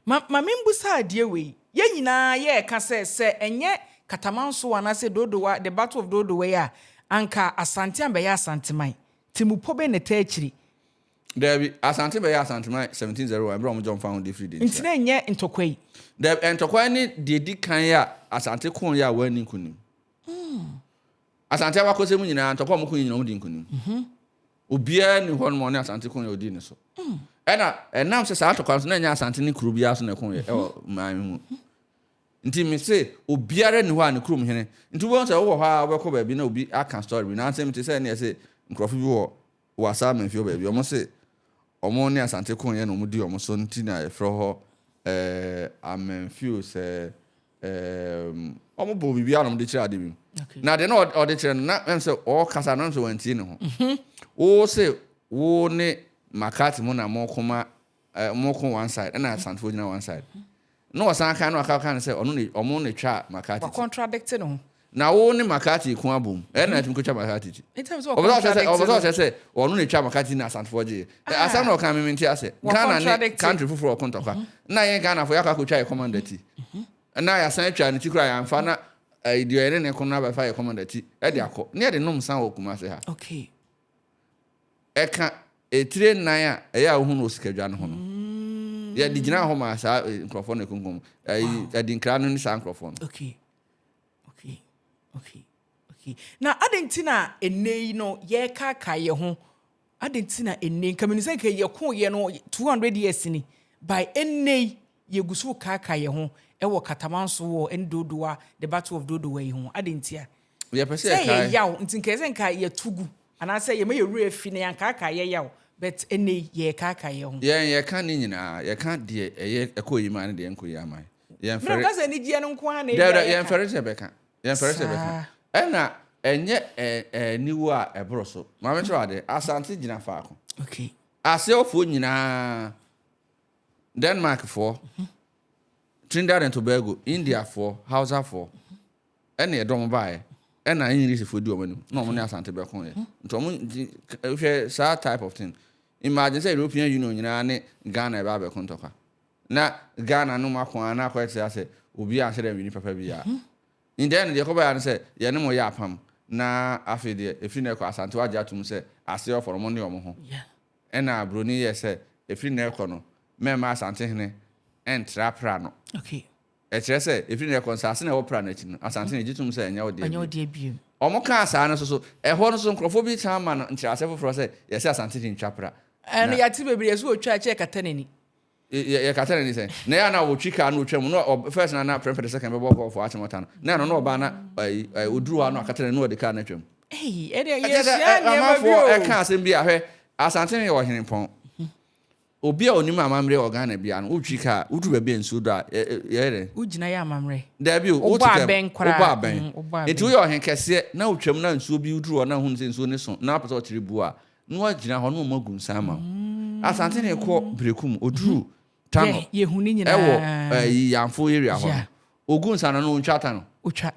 Ma ma membusa adeɛ wei. Yɛn nyinaa yɛreka sɛ, sɛ ɛnyɛ Katamansoa anaasɛ Dodowa, the battle of Dodowa yi a, anka Asante ambɛyɛ Asanteman. Temmupɔ bɛn na ɛtaa akyiri? Daabi, Asante bɛyɛɛ Asanteman 1701 berɛ a wɔgye wɔn fawohodie firii Denkyira. Nti na ɛnyɛ ntɔkwa yi? Daabi, ntɔkwa yi ne deɛ ɛdi kan a Asante koeɛ a wɔanni nkonim. Asante abakɔsɛm mu nyinaa, ntɔkwa a wɔkoeɛ nyinaa wɔdii nkonim. Obiara nni hɔ nom a ɔne Asante koeɛ a ɔdii ne so. Ɛna ɛnam sɛ saa ntɔkwa no so na ɛnyɛ Asante ne kuro biara so na ɛkoeɛ ɛwɔ man mu. Nti me se obiara nni hɔ a ne kurom hene. Nti wobɛhu sɛ wowɔ hɔ a wobɛkɔ baabi na obi aka story bi. Nansa mete sɛ ɛne ɛse nkurɔfo bi wɔ Wassa Amanfie hɔ baabi. Wɔn se wɔn ne Asante koeɛ na wɔn di wɔn so nti na yɛfrɛ hɔ ɛɛ Amanfio sɛ Ɛɛm, wɔbɔɔ biribiara na wɔde kyerɛ ade bi. Na deɛ na ɔde kyerɛ no, na ɛm sɛ ɔrekasa no, ɛm sɛ wantie ne ho. Mhm. Wo se wo ne McCarthy mo na moko ma eh, moko one side, ɛna Asantefoɔ gyina one side. Na ɔsan kan na waka kan sɛ ɔno ne ɔmo na twa McCarthy ti. Contradict ne ho. Na wo ne McCarthy ko abom, ɛna mhm. atumi kotwa McCarthy ti. Ɔpɛ sɛ ɔkyerɛ sɛ ɔno na etwa McCarthy na Asantefoɔ gye. Ah. Asɛm na ɔka me mente ase. Ghana ne country foforɔ ɔko ntɔkwa. Mhm. Na yɛn Ghanafoɔ yɛakɔ akɔtwa yɛ commander ti. Mhm. Na yɛasan atwa ne ti koraa yɛamfa na deɛ yɛne ne ko no abɛfa yɛ commander ti de akɔ. Ne yɛde nom nsa wɔ Kumase ha. Okay. Ɛka etire nnan a ɛyɛ a wohu no wɔ sikadwa no ho no. Mm. Yɛde gyina hɔ ma saa eh, nkurɔfoɔ no ekunkum. Adinkra no ne saa nkurɔfoɔ no. Okay. Okay. Okay. Okay. Na adɛn nti na ɛnnɛ yi no yɛrekaakae yɛn ho Adɛn nti na ɛnnɛ yi, nka menim sɛ nka yɛkoeɛ no 200 years ni, by ɛnnɛ yi yɛgu so rekaakae yɛn ho wɔ Katamanso War ne Dodowa, the battle of Dodowa yi ho, adɛn ntia? Yɛpɛ sɛ Sɛ ɛyɛ yɛkae. yaw nti nka ɛsɛ sɛ nka yɛto gu anaasɛ yɛma yɛn werɛ fi na yɛankaakae yɛn yaw, but ɛnnɛ yi yɛrekaakae yɛn ho. Yɛn yɛka ne nyinaa, yɛka deɛ ɛyɛ ɛkɔ yie ma yɛn ne deɛ ɛnkɔ yie ama yɛn. Mmerɛ Yɛmfɛre. woka sɛ anigyeɛ no nko ara na Daabi, ebia daabi, yɛka. yɛmfɛre sɛ yɛbɛka. Yɛmfɛre sɛ yɛbɛka. Saa. Ɛna ɛnyɛ ɛ aniwu a ɛboro so. Ma menkyerɛ wo adeɛ, Asante gyina faako. Okay. Aseɛwofoɔ nyinaa, Denmarkfoɔ, Trinidad and Tobago, Indiafoɔ, Hausafoɔ, ɛna ɛdɔm baeɛ. Ɛna Englishfoɔ di wɔn anim, na wɔn ne Asante bɛkoeɛ. Nti wɔn nti hwɛ saa type of thing. Imagine sɛ European Union nyinaa ne Ghana ɛbɛ abɛko ntɔkwa. Na Ghana no mu ako ara na akɔyɛ te sɛ asɛ obiara anhyɛ da anwini papa biara. Nti ɛno deɛ ɛkɔbaeɛ ara ne sɛ yɛne mo yɛ apam na afei deɛ ɛfiri nnɛ rekɔ Asante wagye atom sɛ aseɛ ɔfɔ no mo ne wɔn ho. Ɛna Broni yɛɛ sɛ ɛfiri nnɛ rekɔ no mɛmma Asantehene ntra pra no. Ɛkyerɛ sɛ ɛfiri nnɛ rekɔ nsaase no a ɛwɔ pra no akyi no Asantehene gye tom sɛ ɛnyɛ wo deɛ bio. Wɔn kaa saa no nso so ɛhɔ no nso nkurɔfoɔ bi san ma no nkyerɛaseɛ foforɔ sɛ yɛse Asantehene ntwa pra. Ɛno yɛate bebree yɛse wɔtwa kyɛ ɛkata n'ani. Yɛ yɛ kata n'ani sɛn na yɛ a na ɔtwi kaa na ɔtwa mu na ɔ first na na prɛmpɛ the second bɛbɔ gɔlfo akyem ɔta no na ɛno na ɔbaa na ɛyi ɛyi ɔduru hɔ a na wakata n'ani na ɔde kaa no atwam. Ei, ɛdeɛ Ɛkyɛ sɛ yɛsua ɛ nneɛma bi amanfoɔ o. ɛka asɛm bi a hwɛ Asante no yɛ ɔhenempɔn obi a ɔnim amammerɛ wɔ Ghana biara no wotwi kaa woduru baabi a nsuo dɔ a ɛ ɛ yɛyɛ dɛn? Wogyina yɛ amammerɛ. Daabi o, wote Wobɔ kaa mu abɛn koraa. wobɔ abɛn Mm, wobɔ nti abɛn. woyɛ ɔhen kɛseɛ na wotwam na nsuo bi woduru hɔ na wohunu sɛ nsuo no so na wopɛ sɛ ɔkyere buo a Na wagyina hɔ na wɔn agu nsa ama wo. Asante na ɛkɔ Berekum, oduru Tano ɛwɔ ɛyi Yanfo area hɔ no, ogu nsa no na ontwa Tano. Otwa.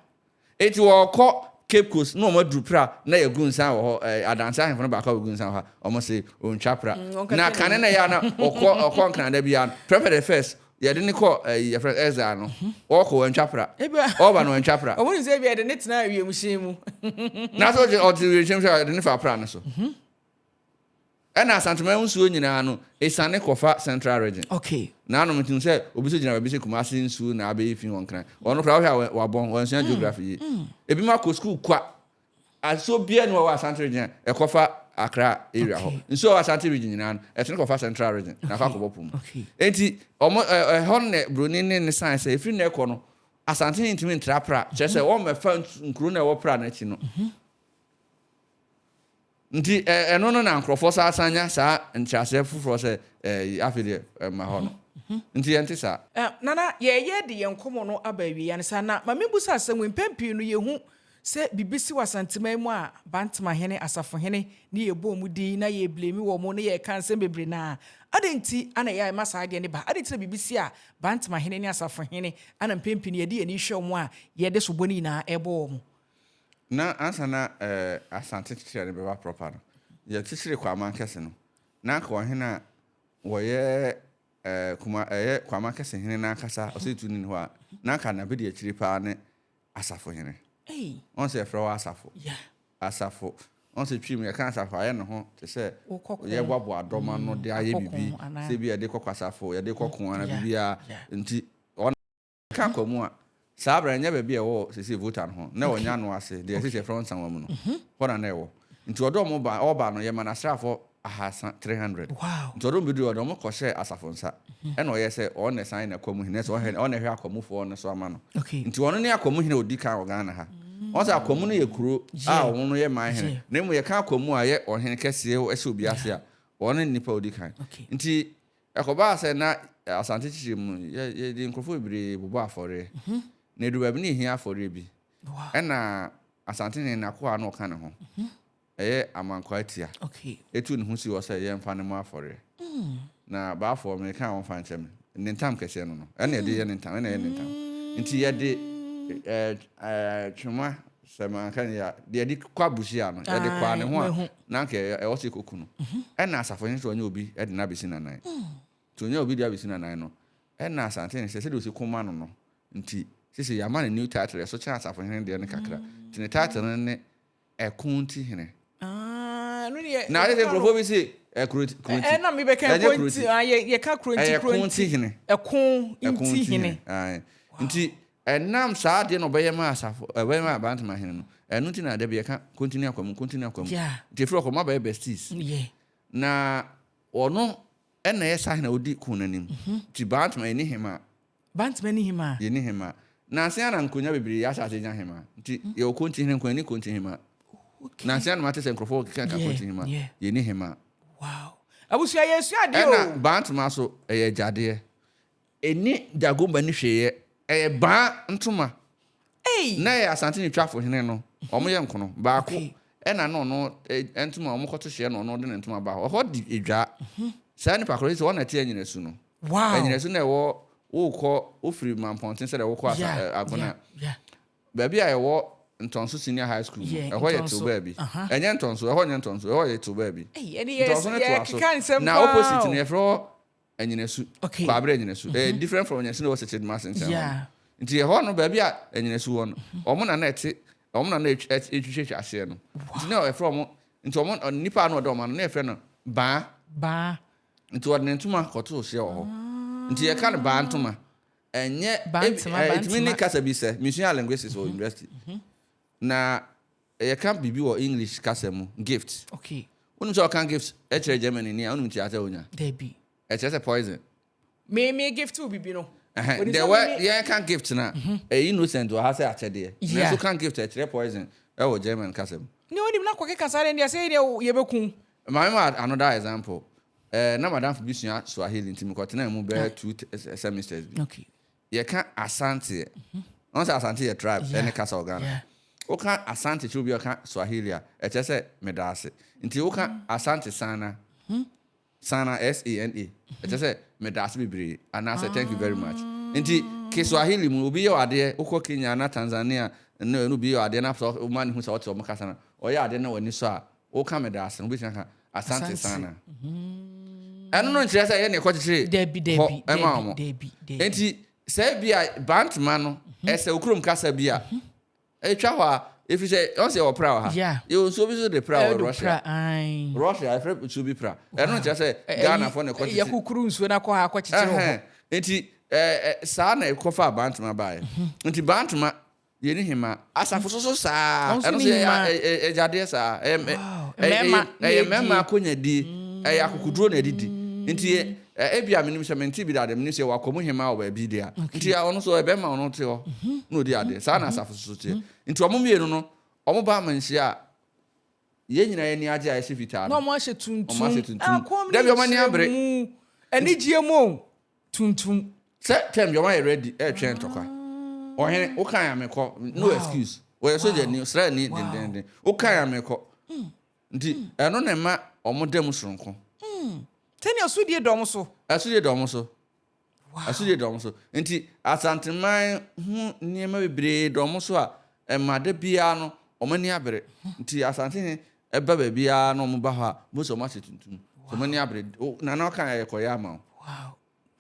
Eti wɔkɔ Cape Coast na wɔn aduru Pra na yɛgu nsa wɔ hɔ ɛɛ Adanse ahemfo no baako a wɔgu nsa wɔ ha, wɔn se ontwa Pra. Na kane na ɛyɛ a na ɔkɔ ɔkɔ Nkranda biara no, Prɛmpɛ the first yɛde ne kɔ ɛyi yɛfrɛ no exile no, ɔkɔ wantwa Pra, ɔba no wantwa Pra. Wɔn nim sɛ ebi yɛde ne tena wiemhyɛn mu. Na sɛ ɔte ɔte wiemhyɛn mu sɛ yɛde ne fa Pra no so. Ɛna Asanteman nsuo nyinaa no esiane kɔfa Central Region. Okay. Na anom nti sɛ obi so gyina baabi sɛ Kumasi nsuo na abɛyɛ fi wɔ Nkran. Ɔno koraa wohwɛ a wabɔn, wansua geography yie. Ebi mu akɔ sukuu kwa. Nsuo biara ni wɔ Asante Region a ɛkɔfa Accra area hɔ. Nsuo a ɛwɔ Asante Region nyinaa no, ɛtene kɔfa Central Region na akɔ akɔbɔ po mu. Enti wɔn ɛhɔ no na Buroni ne ne sign sɛ ɛfiri nnɛ rekɔ no, Asante ntumi ntra Pra, kyerɛ sɛ wɔmmɛfa nkuro no a ɛwɔ Pra no akyi no. Nti ɛno no na nkurɔfoɔ san san nya saa nkyerɛaseɛ foforɔ sɛ ɛɛ afei deɛ ɛmma hɔ no. Nti yɛnte saa. Nana, yɛreyɛ de yɛn nkɔmmɔ no aba awiei ansa na ma membusa asɛm wei. Mpɛn pii no yɛhu. Sɛ biribi si wɔ Asanteman mu a, Bantamahene, Asafohene ne yɛbɔ wɔn din na yɛblame wɔn na yɛka nsɛm bebree no ara. Adɛn nti na ɛyɛ a ɛma saa adeɛ no ba? Adɛn nti na biribi si a, Bantamahene ne Asafohene na mpɛn pii no yɛde yɛn ani hwɛ wɔn a yɛde sobo no nyinaa rebɔ wɔn? Na ansa na Asante kyekyerɛ no bɛba proper no, yɛkyekyeree Kwaman Kɛse no. Na anka ɔhene a wɔyɛ Kuma ɛyɛ Kwaman Kɛse hene no ankasa, Ɔsɛetu nni hɔ a, na anka n'abadiakyiri paa ne Asafohene. Wɔn sɛ yɛfrɛ hɔ Asafo. Asafo. Wɔn sɛ Twi mu yɛka asafo a, ayɛ ne ho te sɛ yɛboaboa dɔm ano de ayɛ biribi. Sɛ bi yɛde kɔ kwasafo, yɛde kɔ ko anaa biribiara. Nti wɔn ka kɔ mu a, saa berɛ no ɛnyɛ baabi a ɛwɔ seesei Volta no ho. Na ɛwɔ Nyanoa ase, deɛ seesei yɛfrɛ hɔ Nsawam no. Hɔ na na ɛwɔ. Nti ɔde wɔn ba, ɔreba no, yɛma no asraafoɔ 300, 300. Nti ɔde wɔn bɛduru hɔ no, wɔn kɔhyɛɛ asafo nsa. Ɛna ɔyɛɛ sɛ ɔno na ɛsan yɛ n'akwamuhene, ɛsɛ ɔhwɛ, ɔno na ɛhwɛ akwamufoɔ no so ama no. Nti ɔno ne akwamuhene a ɔdi kan wɔ Ghana ha. Wɔn sɛ akwamu no yɛ kuro a wɔn no yɛ man hene. Na mmom yɛka akwamu a ɛyɛ ɔhene kɛseɛ hyɛ obi ase a, ɔno ne nipa a ɔdi kan. Nti ɛkɔbaa sɛ na Asante kyekyere mu no, yɛde nkurɔfoɔ bebree bobɔ afɔreɛ. Na ɛduru baabi no yɛhia afɔreɛ bi. Ɛna Asante hene n'akoa a na ɔka ne ho. Ɛyɛ amankwaa tia. Etu ne ho si hɔ sɛ yɛmfa no mmɔ afɔreɛ. Na baafoɔ, meka a wɔmfa nkyɛ me, ne ntam kɛseɛ no no, ɛna yɛde yɛ ne ntam, ɛna ɛyɛ ne ntam. Nti yɛde ɛɛ twema, sɛ manka ne yie a, deɛ yɛde kɔ abuhyia no, yɛde kɔa ne ho a, na anka ɛwɔ sɛ yɛkɔku no. Ɛna asafohene sɛ ɔnyɛ obi de no abɛsi n'anan. Nti ɔnya obi de abɛsi n'anan no, ɛna Asantehene sɛ sɛdeɛ ɔsi ko ma no no nti, seesei yɛama no new title, ɛso kyɛn asafohene deɛ no kakra. Nti ne title no ne Ɛko nti hene. Ah, ɛno deɛ. Na ayɛ sɛ nkurɔfoɔ bi se ɛkuro nti. Ɛna mi bɛka ɛko nti, ah, yɛ yɛka kuro nti kuro nti. Ɛyɛ ko nti hene. Ɛko nti hene. Nti ɛnam saa adeɛ na ɔbɛyɛ ma asafo, ɛbɛyɛ ma Abantama hene no, ɛno nti na dabi yɛka kontini akwamu, kontini akwamu. Nti efiri hɔ kɔ, moabɛyɛ besties. Na ɔno ɛna ɛyɛ sahene a ɔdi ko no anim. Nti Bantama yɛnni hemaa. Bantama nni hemaa. Yɛnni hemaa. Nansa yi ara na nkonya bebree ahyɛ ase nya hemaa. Nti yɛwɔ Konti hene nko, yɛnni Konti hemaa. Nansa yi ara na mate sɛ nkurɔfoɔ keka ka Konti hemaa. Yɛnni hemaa. Wow. Abusua yɛresua adeɛ o. Ɛna Bantama nso, ɛyɛ agyadeɛ. Ɛnni Dagomba nni hwee yɛ. Ɛyɛ baa ntoma. Ei! Na ɛyɛ Asante ne Twafo hene no, wɔn yɛ nkono. Baako ɛna na ɔno ntoma a wɔn kɔto hyeɛ na ɔno de ne ntoma ba hɔ. Ɛhɔ de edwa. Saa nipa korɔ yi sɛ wɔn na ɛte Anyinasu no. Wow! Anyinasu na ɛwɔ wokɔ wofiri Mampɔnten sɛdeɛ wokɔ asa Agona. Baabi a ɛwɔ Ntɔnso Senior High School no, ɛhɔ yɛ tew baabi. Ɛnyɛ Ntɔnso, ɛhɔ nyɛ Ntɔnso, ɛhɔ yɛ tew baabi. Ntɔnso no toa so. Na opposite no yɛfrɛ hɔ Anyinasu, Okay. Kwabre Anyinasu. Ɛyɛ mm-hmm. different from Anyinasu na ɛwɔ Sekyere Dumase nkyɛn hɔ. Yeah. Nti ɛhɔ no baabi a Anyinasu wɔ no, mm-hmm. wɔn na na ɛte, wɔn na na ɛtwitwatwa aseɛ no. Nti na ɛfrɛ wɔn, nti wɔn nipa a na ɔda wɔn ano na yɛfrɛ no Baa. Baa. Nti wɔde ne ntoma kɔtoo hyeɛ wɔ hɔ. Ah. Nti yɛka no Baa ntoma. Ɛnyɛ, ɛtumi ne kasa bi sɛ, mesua linguistics wɔ mm-hmm. university. Na Yɛka biribi wɔ English kasa mu, gift. Okay. Wonim sɛ ɔka gift kyerɛ Germany ni a, wonim ntease a onya? Dabi. Ɛkyerɛ sɛ poison. Me me gift wo biribi no. Ɛhɛn, the word yɛka gift na, ɛyɛ innocent wɔ ha sɛ akyɛdeɛ. Yeah. Nanso ka gift ɛkyerɛ poison ɛwɔ German kasa mu. Ne wonim na kɔkeka saa deɛ sɛ deɛ yɛbɛku. Maame ma another example. Eh, na madamfo bi sua Swahili nti mekɔtenaa mu bɛyɛ 2 semesters bi. Okay. Yɛka Asante ɛ. Wohu sɛ Asante yɛ tribe ɛne kasa wɔ Ghana. Woka Asante kyerɛ obi a ɔka Swahili a, ɛkyerɛ sɛ meda ase. Nti woka Asante sana, sana, S-A-N-A, ɛkyerɛ sɛ meda ase bebree anaasɛ thank you very much. Nti Kiswahili mu obi yɛ wo adeɛ, wokɔ Kenya anaa Tanzania ne obi yɛ wo adeɛ na sɛ woma no hu sɛ wote wɔn kasa no, ɔyɛ adeɛ na w'ani sɔ a, Woka meda ase no, wobɛtumi aka asante sana. Ɛno no nkyerɛ sɛ ɛyɛ ne ɛkɔkyekyere hɔ ɛma wɔn. Enti sɛ bi a bantama no ɛsɛ okurom kasa bi a ɛtwa hɔ a ɛfiri sɛ ɔn sɛ yɛwɔ pra wɔ ha. Yɛwɔ nsuo bi nso de pra wɔ Russia. Russia yɛfrɛ nsuo bi pra. Ɛno nkyerɛ sɛ Ghanafoɔ na ɛkɔkyekyere. Yɛkukuru nsuo no akɔ ha akɔkyekyere wɔ hɔ. Enti saa na ɛkɔfaa bantama baeɛ. Nti bantama Yɛnni hemmaa. Asafo so so saa. Wɔn nso Ɛno nni nso yɛ hemmaa. ɛ- agyadeɛ saa. Ɛyɛ mɛ- Wow. ɛyɛ Mmarima na ɛyɛ ɛdie. mmarima akɔnyadie. Ɛyɛ akokoduro na ɛde di. Nti yɛ- ɛ- ebia menim sɛ mente bi da deɛ menim sɛ yɛwɔ akwamu hemmaa wɔ baabi deɛ a. Nti a ɔno nso ɔyɛ bɛrima a ɔno te hɔ na ɔdi adeɛ. Saa na asafo so so teɛ. Nti wɔn mmienu no, wɔn ba amanhyia a, yɛn nyinaa yɛn ani agye a yɛhyɛ fitaa Na no. wɔn ahyɛ tuntum. Wɔn ahyɛ tuntum. Akɔm ne Dabi wɔn ani abere. nkyerɛmu. Anigyeɛ mu o. Tuntum. Sɛ term bi ɔmo ayɛ ready ɛretwɛn ntɔkwa. Ɔhene wo kan a mekɔ no excuse. Wɔyɛ sogyani, sraani dendenden. Wokae a mekɔ. Nti ɛno na ɛma wɔn da mu soronko. Sɛnea asodie da wɔn so. Asodie da wɔn so. Asodie da wɔn so. Nti Asanteman ho nneɛma bebree da wɔn so a ɛma da biara no wɔn ani abere. Nti Asantehene ba baabiara na wɔn ba hɔ a, wobɛhu sɛ wɔn ahyɛ tuntum. Sɛ wɔn ani abere. Nana ɔkae a yɛkɔyɛ ama wo. Wow.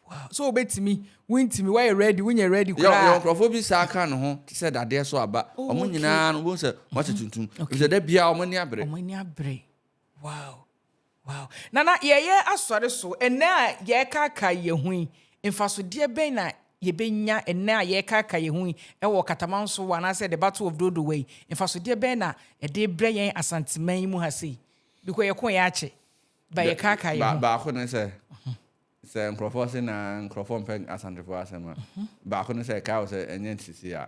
Wow. So wobɛtumi, wontumi, woayɛ ready, wonyɛ ready koraa. Yɛ nkurɔfoɔ bi saa ka ne ho te sɛ dadeɛ so aba. Oh, wɔn nyinaa no wobɛhu sɛ wɔahyɛ tuntum. Efisɛ da biara wɔn ani abere. Wɔn ani abere. Wow. Wow. Nana, yɛyɛ asɔre so, ɛnnɛ a yɛrekaakae yɛn ho yi, mfasodeɛ bɛn na yɛbɛnya ɛnnɛ a yɛrekaakae yɛn ho yi wɔ Katamanso anaasɛ The Battle of Dodowa yi, mfasodeɛ bɛn na ɛde rebrɛ yɛn Asanteman yi mu ha sei? Because yɛko yɛ akyɛ, but yɛkaakae yɛn ho. Baako ne sɛ, sɛ nkurɔfoɔ se na nkurɔfoɔ mpɛ Asantefoɔ asɛm a, baako ne sɛ ɛkae wo sɛ ɛnyɛ nsisi a,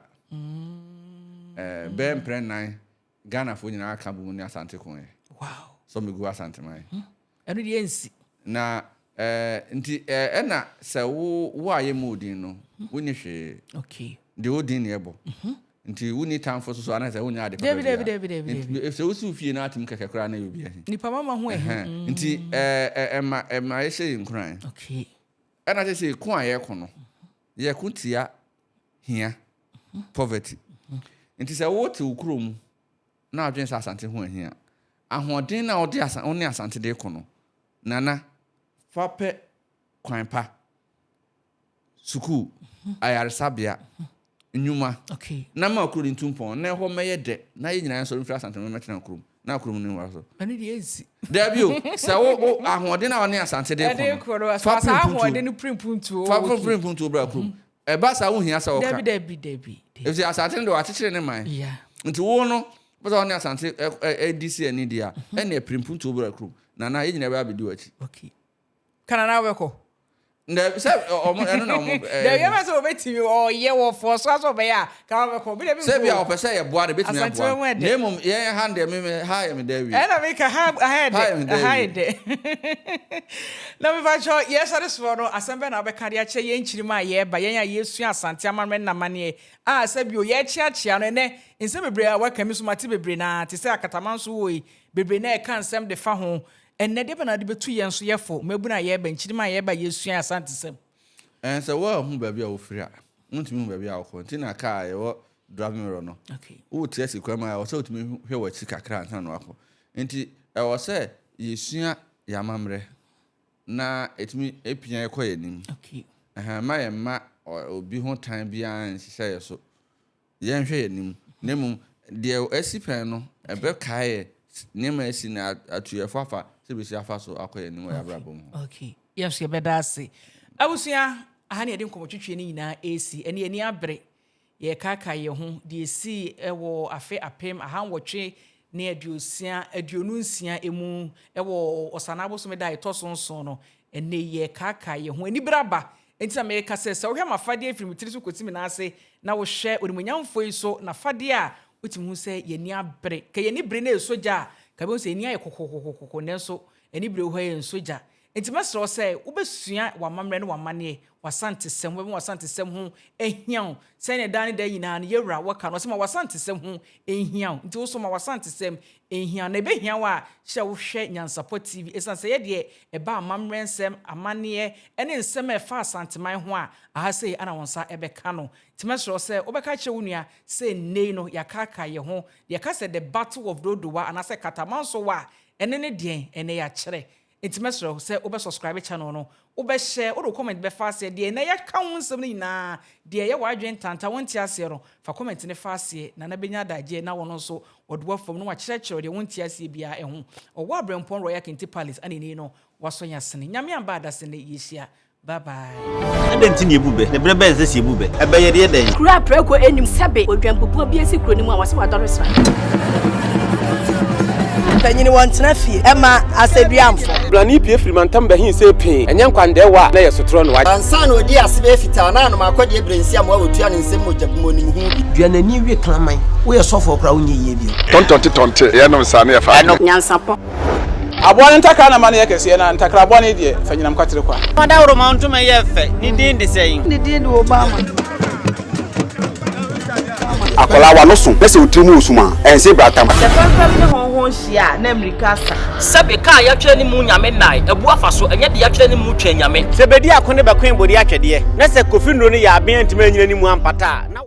bɛyɛ mprɛ nnan Ghanafoɔ nyinaa aka bom ne Asante ko ɛ. Wow. Sɛ ɔmɛgu Asanteman. Hmm. Ɛno deɛ ɛnsi. Na eh, nti eh, ɛna sɛ wo wo a yɛmmɔ wo din no, hmm. wonni hwee. Okay. Deɛ wo din ne ɛbɔ. Mm-hmm. Nti wonni tamfo so so anaasɛ wonyɛ ade papa biara. Dabi dabi dabi dabi. Sɛ wosi wo fie na atem kɛkɛ koraa na ɛyɛ obi ahi. Nipa mama ho ɛhi. Mm. Nti eh, ɛma ɛma yɛhyɛ yɛn nkuran. Okay. Ɛna sɛ sɛ ko a yɛko no, yɛko tia hia, poverty. Nti sɛ wote wo kurom na adwene sɛ Asante ho ahia, ahoɔden na wode asa wo ne Asante de ko no, nana, fa pɛ kwan pa, sukuu, ayaresabea, nnwuma, na ma kuro no ntu mpɔn, na ɛhɔ mmɛyɛ dɛ, na yɛn nyinaa nsɔre mfiri Asante mmɛtena kurom, na kurom no nwara so. Ɛno deɛ ɛnsi. Dabi o, sɛ wo wo ahoɔden a ɔne Asante de ko no, fa pere mpuntuo, fa pere mpuntuo bra kurom. Ɛba saa wohia sɛ wɔka. Dabi dabi dabi. Efisɛ Asante no de wɔakyekyere ne man. Nti wo no, wopɛ sɛ ɔne Asante ɛdi si ani deɛ a, mhm. ɛne ɛpere mpuntuo bra kurom. Nana, yɛn nyinaa bɛba abɛdi w'akyi. Okay. Ka nana wobɛkɔ? Dabi sɛ ɔmo ɛno na ɔmo. Dabi ɛbɛ sɛ ɔbɛtumi ɔyɛ wɔ fɔ so asɛ ɔbɛyɛ a ka wobɛkɔ. Bi dabi Sɛ bi a ɔpɛ sɛ yɛboa no ebɛtumi aboa. Na mmom yɛn ha deɛ me ha yɛ me dɛ awie. Ɛna meka ha ha yɛ dɛ ha yɛ dɛ. Na mepakyɛw, yɛn sɔre soɔ no, asɛm bɛn na wobɛka de akyerɛ yɛn nkyirimma a yɛreba, yɛn a yɛresua Asante amammerɛ ne n'amanneɛ a sɛ bio yɛrekyeakyea no ɛnnɛ? Nsɛm bebree a wɔaka, me nso mate bebree no ara, te sɛ akatamanso wɔ yi, bebree no ara ɛka nsɛm de fa ho. Ɛnnɛ, deɛ bɛn na wode bɛtu yɛn nso yɛfo, mmabunu a yɛreba, nkyirimma a yɛreba a yɛresua Asantesɛm? Ɛɛ, sɛ woanhu baabi a wofiri a, wontumi nhu baabi a wokɔ. Nti na kaa a yɛwɔ driving mirror no, wote asi kwan mu a, ɛwɔ sɛ wotumi hwɛ w'akyi kakra ansa na wakɔ. Nti ɛwɔ sɛ yɛsua yɛn amammerɛ na ɛtumi pia yɛn kɔ yɛn anim. Ɛhɛn, mma yɛmma obi ho tan biara nhyehyɛ yɛn so. Yɛnhwɛ yɛn anim, na mmom deɛ asi pɛn no, ɛbɛkae yɛ nneɛma a asi na atu yɛn fo afa sɛ bɛsi afa so akɔ yɛn anim wɔ yɛn abrabɔ mu ho. Okay, yɛn nso yɛbɛda ase. Abusua, aha na yɛde nkɔmmɔtwetwe no nyinaa resi. Ɛnne yɛn ani abere. Yɛrekaakae yɛn ho deɛ ɛsii wɔ afe 1856 mu wɔ Ɔsanaa bosome da a ɛtɔ so nson no. Ɛnnɛ yi yɛrekaakae yɛn ho. Anibere aba. Enti na mereka sɛ, sɛ wohwɛ m'afadeɛ firi me tiri so kɔsi me nan ase, na wohwɛ onimuonyamfoɔ yi so n'afadeɛ a, wotumi hu sɛ yɛn ani abere. Ka yɛn ani bere na ɛresɔ gya a, ka bɛhu sɛ yɛn ani ayɛ kɔkɔkɔkɔkɔ, nanso ani bere wɔ hɔ a ɛnsɔ gya. Enti mɛsrɛ wo sɛ wobɛsua w'amammerɛ ne w'amanneɛ, w'asantesɛm, wobɛma w'asantesɛm ho ahia wo sɛdeɛ daa ne daa nyinaa no yɛn Wura wɔka no, ɔse ma w'asantesɛm ho nhia wo. Nti wo nso ma w'asantesɛm nhia wo. Na ɛbɛhia wo a, hyɛ wohwɛ Nyansapɔ TV, ɛsiane sɛ yɛ deɛ ɛba amammerɛ nsɛm, amanneɛ, ne nsɛm a ɛfa Asanteman ho a, aha sei ana wo nsa bɛka no. Nti mɛsrɛ wo sɛ wobɛka akyerɛ wo nua sɛ nnɛ yi no yɛakaakae yɛn ho, yɛka sɛ The Battle of Dodowa anaasɛ Katamansowa a, ɛne ne deɛn? Ɛnnɛ yɛakyerɛ. Nti mɛsrɛ wo sɛ wobɛ subscribe channel no, wobɛ share, wode wo comment bɛfa aseɛ, deɛ nnɛ yɛaka ho nsɛm no nyinaa, deɛ ɛyɛ w'adwene ntanta wonte aseɛ no, fa comment no fa aseɛ, Nana bɛnya adagyeɛ na ɔno nso ɔde wo afam na wakyerɛkyerɛ wo deɛ wonte aseɛ biara ho. Ɔwɔ Abrɛmpɔn Royal Kente Palace ana ɛnɛ yi no wasɔ yɛn asene. Nyame amba adase nnɛ yɛhyia. Bye bye. Adɛn nti na yebu bɛ? Na bere bɛn na ɛsɛ sɛ yebu bɛ? Ɛbɛyɛ deɛ dɛn? Kuro a prako nnim sɛbe odwanbubuo bi asi kuro no mu a wɔse wadɔre sra. Panyin wɔntena fie ɛma asɛdua mfɔ. Blani pue firi mantam bɛhe see pee, ɛnyɛ nkwandɛɛwa a na ɛyɛ sotorɔ no wagye. Ansa na odii ase bɛyɛ fitaa na anom akɔdeɛ berɛ nsi amoa wɔtua ne nsam mogya gu mu onim ho bi. Dua n'ani we kraman. Woyɛ sɔfoɔ koraa wonyɛ yie bio. Tɔntɔnte tɔnte yɛnom saa ne yɛfa adeɛ. Nyansapɔ. Aboa no ntakra na ma no yɛ kɛseɛ, na ntakra bɔne deɛ, fa nyinam kwatere kwa. Ɔdawuroma ntoma yɛ fɛ. Ne din de sɛn? Ne din de Obama. Akwadaa w'ano so na sɛ wo tiri mu wɔ sum a, ɛnse bratam. Sɛ fɛmfɛm ne hɔnhɔn hyia a, na mmirika asa. Sɛbe kaa yɛatwerɛ ne mu Nyame nnae, abu afa so, ɛnyɛ de yɛatwerɛ ne mu Twɛn Nyame. Sɛ bedi ako ne bɛkoe bode atwɛdeɛ, na sɛ Kofi nnuro no yɛ aben antumi anyina ne mu ampata a, na.